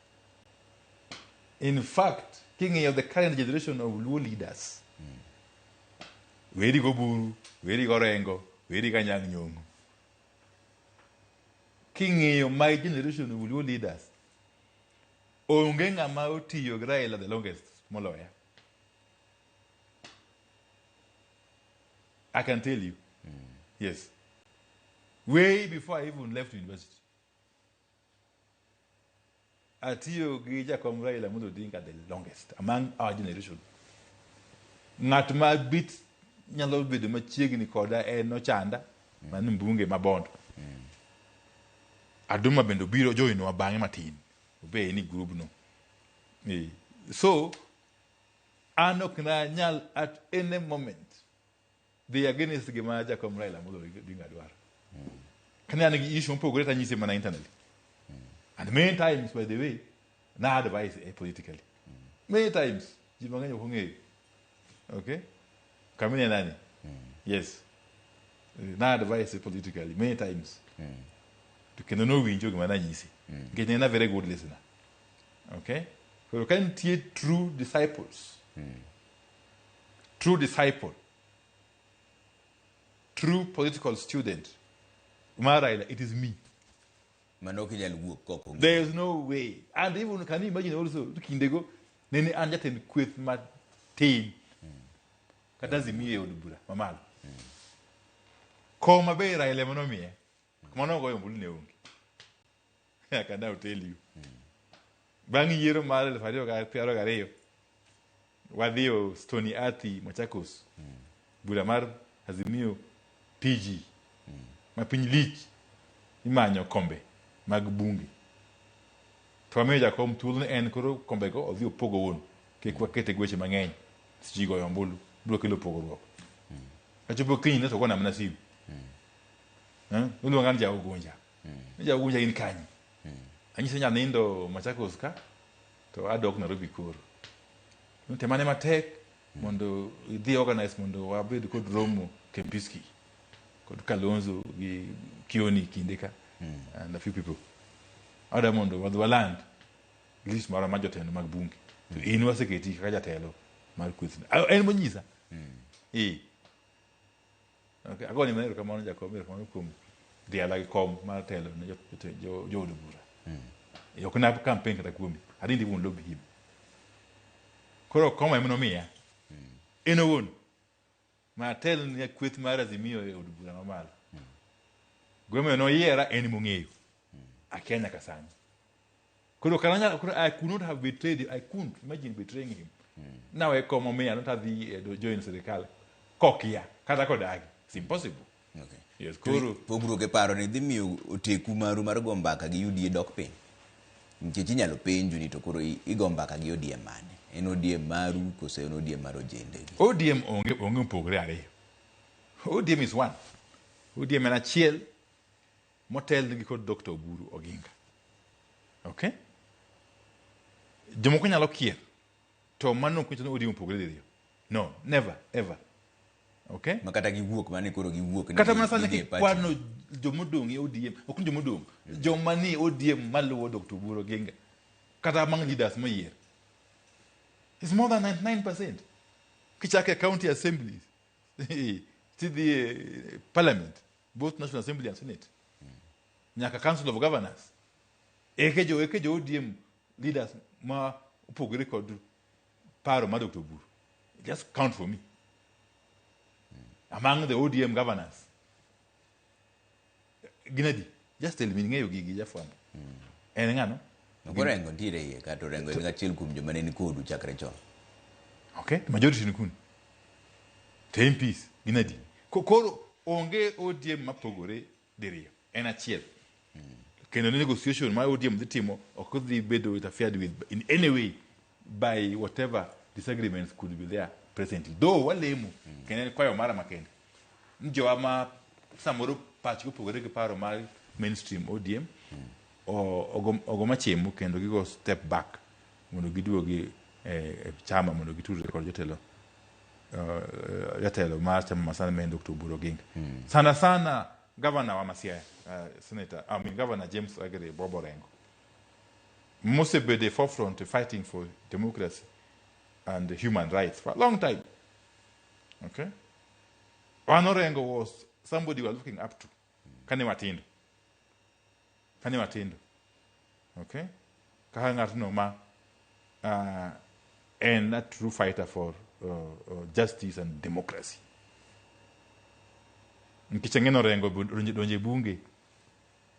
In fact, king'iyo the current generation of Luo leaders, weri go Buru, weri go Orengo, weri go Anyang' Nyong'o. King'iyo my generation of Luo leaders, onge ng'ama otiyo gi Raila the longest moloya. I can tell you. Yes. Way before I even left university. Atiyo gi jakom Raila Amolo Odinga the longest among our generation. Ng'at ma bit nyalo bedo machiegni koda en Ochanda, man mbunge ma Bondo. Aduma bende obiro joinwa bang'e matin. Obe ni group no. So, an ok nanyal at any moment dhi against gima jakom Raila Amolo Odinga dwaro. Kane an gi issue mopogore to anyise mana internally. And many times, by the way, na advise politically. Many times, ji mang'eny ok ong'eyo. Okay? Kamine nani? Yes. Na advise politically many times. To kendo nowinjo gima nanyise. Nikech ne en a very good listener. Okay? Koro ka nitie true disciples, true disciple, true political student mar Raila, it is me. Mano ok inyal wuok kok ong'eyo. There is no way. And even can you imagine also kindego nene an jatend kweth matin kata Azimio e od bura mamalo. Koma be Raila ema nomiye. Kuma nogoyo ombulu ne onge. I can now tell you. Bang' yiero mar 2022 wadhiyo Stony Athi Machakos. Bura mar Azimio PG ma piny lich imanyo kombe mag bunge. To wamiyo jakom thuolo ni en koro kombego odhi opog owuon kik wakete gi weche mang'eny seche ji goyo ombulu biro kelo pogruok. Kachopo kinyne to ogona mana simu. Oluonga ni ja Ugunja. Ni ja Ugunja in kanye? Anyise ni anindo Machakos ka to adok Nairobi koro. Temane matek mondo idhi organize mondo wabed kod romo Kempinski kod Kalonzo gi Kioni kinde ka and a few people. Adwa mondo wadhi waland list marwa mar jotelo mag bunge. To in waseketi kaka jatelo mar kwethno. En monyisa. Eh. Okay, agoni mana erokamano jakom, erokamano kuom dhiala gi kom mar telo ne jood bura. Ok na campaign kata kuomi. I didn't even lobby him. Koro koma ema nomiya. En owuon. Ma atel ne kweth mar Azimio e od bura mamalo. Gimomiyo noyiera en mong'eyo. Akia nyaka sani. Koro kata koro I could not have betrayed him. I couldn't imagine betraying him. Nawe kom omiya not adhi join sirikal kokia kata kodagi. It's impossible. Okay. Yes, koro pogruok e paro ni dhi miyo oteku maru mar go mbaka gi UDA dok piny. Nikech inyalo penju ni to koro igo mbaka gi ODM mane? En ODM maru kose en ODM mar ojende gi? ODM onge mopogore ariyo. ODM is one. ODM en achiel motelnigi kod Dr. Oburu Oginga. Okay? Jomoko nyalo kier to mano ok nyiso ni ODM opogore diriyo. No, never, ever. Okay? Ma kata giwuok mane koro giwuok ni Kata mana sani gidhi e party. kikwano jomodong' e ODM, ok ni jomodong', joma ni ODM maluwo Dr. Oburu Oginga, kata among leaders moyier. It's more than 99%. Kichako e county assemblies, tidhi e parliament, both National Assembly and Senate, nyaka Council of Governors. Eke jo ODM leaders ma opogore kod paro mar Dr. Oburu. Just count for me. Among the ODM governors. Ginadi, just tell me ng'eyo gigi jafwambo. En ng'ano? Ok Orengo nitiere iye ka to Orengo en achiel kuom joma ne ni kodu chakre chon. Okay, majority ni kuni. To MPs ginadi. Koro onge ODM mapogore diriyo. En achiel. Kendo negotiation ma ODM dhi timo ok dhi bedo interfered with in any way by whatever disagreements could be there presently. Though walemo, kendo en kwayo mara makende. Ni jowa ma samoro pachgi opogore gi paro mar mainstream ODM, ogo machemo kendo gigo step back mondo giduogi e chama mondo gitudre kod jotelo jatelo mar chama masani ma en Dr. Oburu Oginga. Sana sana governor wa Siaya, Senator, I mean Governor James Aggrey Bob Orengo, mosebedo e forefront fighting for democracy and human rights for a long time. Okay? Wan Orengo was somebody we were looking up to. Kane watindo. Kane watindo. Okay? Kaka ng'atno ma en a true fighter for justice and democracy. Nikech ang'e ni Orengo donjo e bunge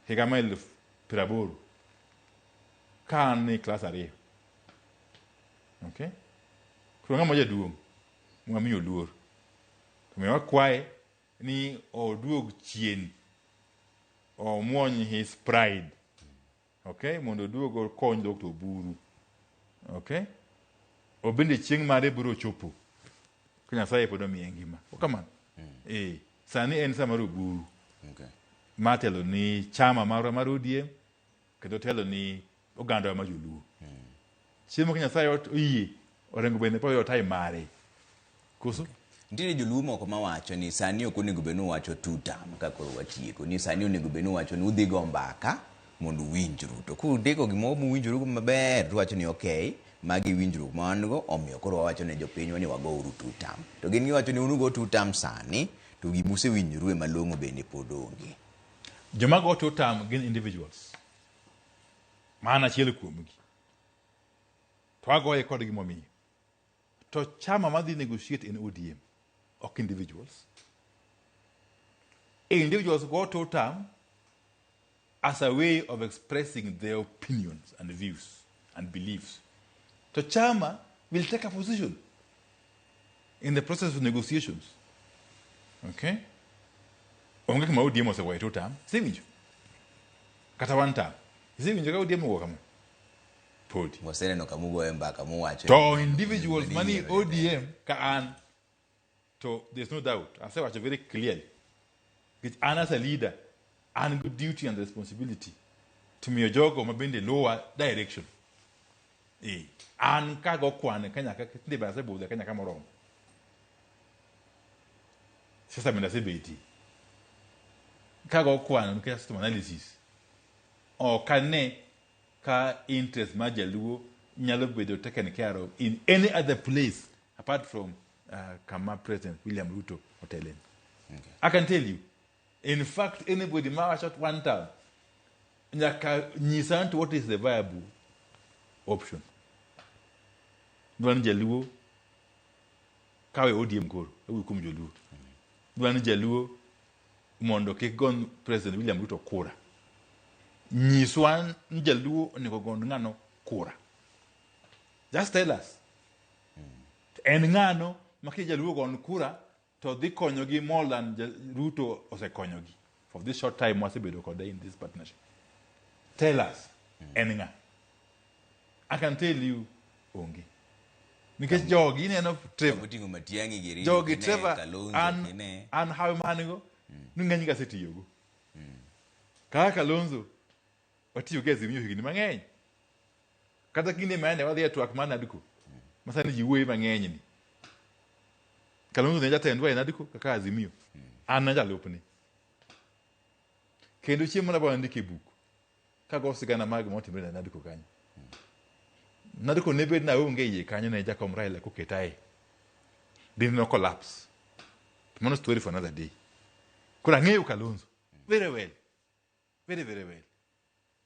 higa mar 80,000 ka an e klas 2. Okay? Koro ng'ama jaduong' mwamiyo luor. Omiyo wakwaye ni oduog chien, omuony his pride. Okay? Mondo oduog okony Dr. Oburu. Okay? Obende chieng' mare biro chopo. Ka Nyasaye pod omiye ngima. Okamano. Sani en sa mar Oburu. Okay. Matelo ni chama marwa mar ODM Kendo telo ni oganda ma joluo. Chiemo ka Nyasaye oyie, Orengo bende pod yudo time mare. Koso? Nitiere joluo moko mawacho ni sani ok onego bed ni uwacho two term ka koro watieko ni sani onego bed ni uwacho ni udhi go mbaka mondo uwinjru to kundiko gimoro muwinjoru maber tuwacho ni okay magi winjruok ma wan go omiyo koro wawacho ne jopinywa ni wagouru two term to gin giwacho ni un ugo two term sani to gima usewinjoru e malong'o bende pod onge. Joma go two term gin individuals. Ma an achiel kuomgi. To agoye kod gimomiyo. To chama madhi negotiate in ODM, ok individuals. Individuals go two term as a way of expressing their opinions and views and beliefs. To chama will take a position in the process of negotiations. Okay? Onge kama ODM osegoye two term. Isewinjo? Kata one term. Isewinjo ka ODM ogo kama? Podi. Waseneno kama ugoye mbaka muwacho To individuals mani ODM ka an to there's no doubt. Asewacho very clearly. Nikech an as a leader, an gi duty and responsibility to miyo jogo ma bende luwa direction. Eh, an kago kwan Kenya ka tinde be asebudho e Kenya ka moromo. Siasa bende asebetie. Kago kwan nikech asetimo analysis. Ok ane ka interest mar jaluo nyalo bedo taken care of in any other place apart from kama President William Ruto otelen. Okay. I can tell you. In fact, anybody ma wacho one term nyaka nyisa to what is the viable option. Dwa ni jaluo kawe ODM koro, awuoyo kuom joluo. Dwa ni jaluo mondo kik gon President William Ruto kura. Nyiswa ni jaluo onego gon ng'ano kura. Just tell us. En ng'ano ma ki jaluo gon kura to dhi konyogi more than Ruto osekonyogi for this short time wasebedo kode in this partnership. Tell us, en ng'a? I can tell you onge. Nikech jogi ineno Trevor. Oting'o Matiang'i giri. Jogi kine, Trevor Kalonzo an kine. an hawi ma an go ni ng'eny gi asetiyogo. Kaka Kalonzo watiyo go e Azimio higni mang'eny. Kata kinde ma ne wadhi e twak mar NADCO ma sani ji wuoye mang'eny ni. Kalonzo ne jatendwa e NADCO kaka Azimio. An najalupne. Kendo chieng' moro abiro ndiko e buk kago sigana mag gima otimore e NADCO kanyo. NADCO ne bed na onge iye kanyo ne jakom Raila koketae. Dine no collapse. To mano story for another day. Koro ang'eyo Kalonzo very well. Very very well.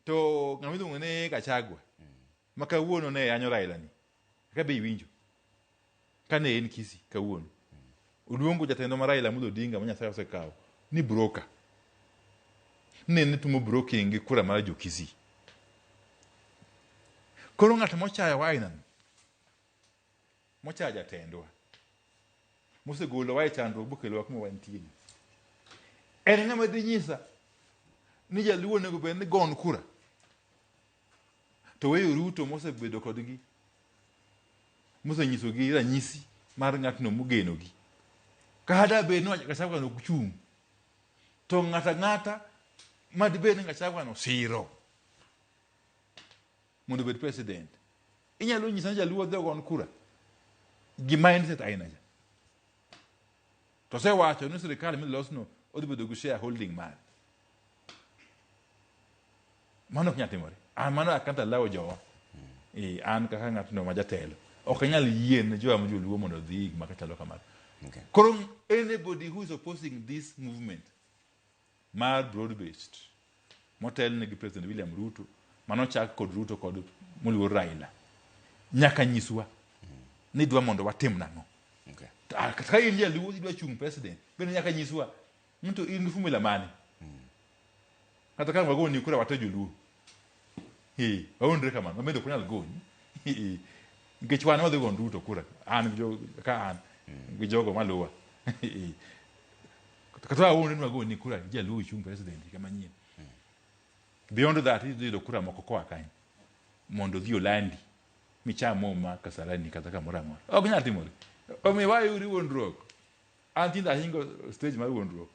To ng'ama iluongo ni Gachagua ma kawuono ne yanyo Raila ni. Ka be iwinjo. Kane en Kisii kawuono. Oluongo jatendwa ma Raila Amolo Odinga ma Nyasaye osekawo ni broker. Ne ne timo broking gi kura mar jo Kisii. Koro ng'at mochayowa aina ni, mochayo jatendwa, mosegolowa e chandruok bokelowa kuma wantie ni, en ng'ama dhi nyisa ni jaluo onego bed ni gon kura to weyo Ruto mosebedo kodgi mosenyisogi ranyisi mar ng'atno mogenogi. Kata bed ni Gachagua ok chung' to ng'ata ng'ata madibed ni Gachagua no siro mondo obed president inyalo nyisa ni jaluo dhi ogon kura gi mindset aina cha to osewacho ni sirikal milosno odhi bedo gi shareholding mare mano ok nyal timore an mano I can't allow jowa eh an kaka ng'atno ma jatelo ok anyal yie ne jowa ma joluo mondo odhi gima kachalo kamano Okay. koro anybody who is opposing this movement mar broad based motelne gi President William Ruto manochak kod Ruto kod moluor Raila nyaka nyiswa ni dwa mondo watim nang'o Okay. Kata ka in jaluo idwa chung' president bende nyaka nyiswa ni to in gi formula mane kata ka wagoni kura wate joluo eh waonre kamano wabende ok wanyal goni Eh, nikech wan wadhi gono Ruto kura an gi ka an gi jogo maluwa Eh. kata waonre ni wagoni kura jaluo ichung' president higa manyien beyond that idhi yudo kura moko koa kanyo mondo odhi olandi micham muma Kasarani kata kamoro amora ok nyal timore omiyo wayuri wuondruok An tinde ahingo stage mar wuondruok.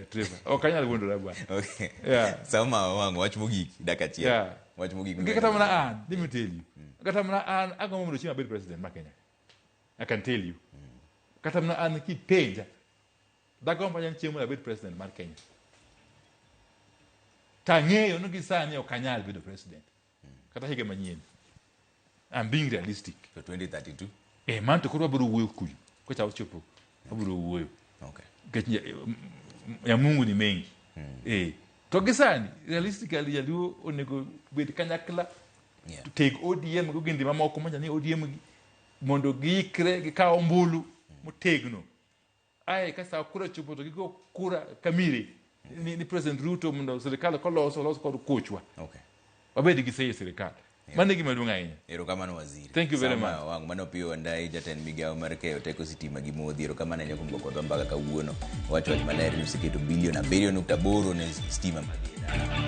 Trevor. Ok anyal wuondora bwana. Okay. Yeah. Sama wang' wach mogik dakika achiel. Yeah. Wach mogik. Kata mana an, let me tell you. Kata mana an agombo mondo chieng' abed president mar Kenya. I can tell you. Kata mana an kipenja, dagombo ahinya ni chieng' moro abed president mar Kenya. Tang'eyo ni gi sani ok anyal bedo president. Kata higa manyien. I'm being realistic. To 2032? Mano to koro wabiro wuoyo kuyo. Kocha ochopo, wabiro wuoyo. Okay. Nikech ya Mungu ni mengi. To gi sani, realistically jaluo onego bed kanyakla. Yeah. To teg ODM gi ogendni mamoko manyiso ni ODM gi mondo giikre gikaw ombulu motegno. Ae ka sa kura ochopo to gigo kura kamire ni President Ruto mondo sirikal koloso olos kod kochwa. Okay. Wabed gi sei e sirikal. Mano e gima duong' ahinya. Erokamano waziri. Thank you very Sama much. Wang' mano Opiyo Wandayi, jatend migawo mar keyo teko sitima gi modhi. Erokamano ahinya kuom go kodwa mbaka kawuono. Wacho wach maler ni oseketo bilion 7.8 ne stima madhi e dala.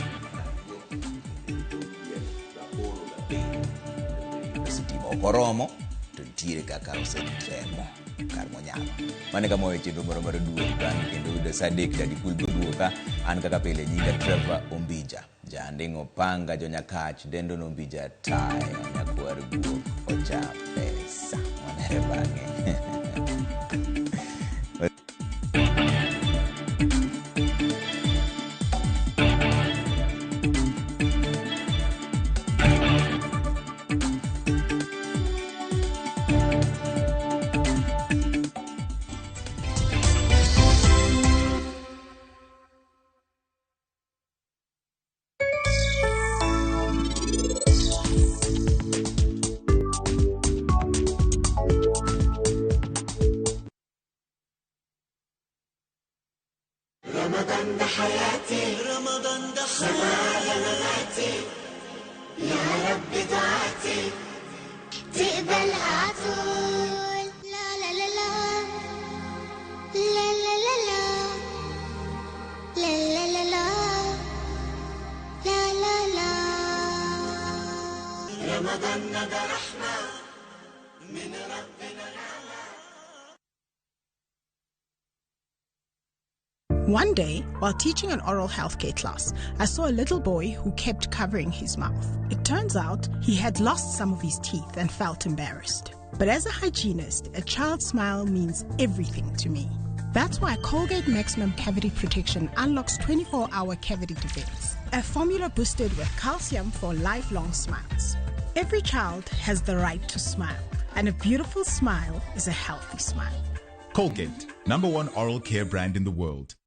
Sitima ok oromo to nitiere kaka osetemo kar monyalo. Mano e kama wawe chenro moro mar duol bang'e kendo yudo sa 3 dakika duogo ka an kaka pile nyinga Trevor Ombija. Janding'o panga jonyakach dendo nombija taya nyakwar guok ocha pesa. Wanere bang'e. رمضان ده حياتي، رمضان ده على مماتي، يا رب دعاتي تقبلها عطول. لا لا لا لا لا لا لا لا لا لا لا لا لا لا. رمضان ده رحمة من ربنا. One day, while teaching an oral healthcare class, I saw a little boy who kept covering his mouth. It turns out he had lost some of his teeth and felt embarrassed. But as a hygienist, a child's smile means everything to me. That's why Colgate Maximum Cavity Protection unlocks 24-hour cavity defense, a formula boosted with calcium for lifelong smiles. Every child has the right to smile, and a beautiful smile is a healthy smile. Colgate, #1 oral care brand in the world.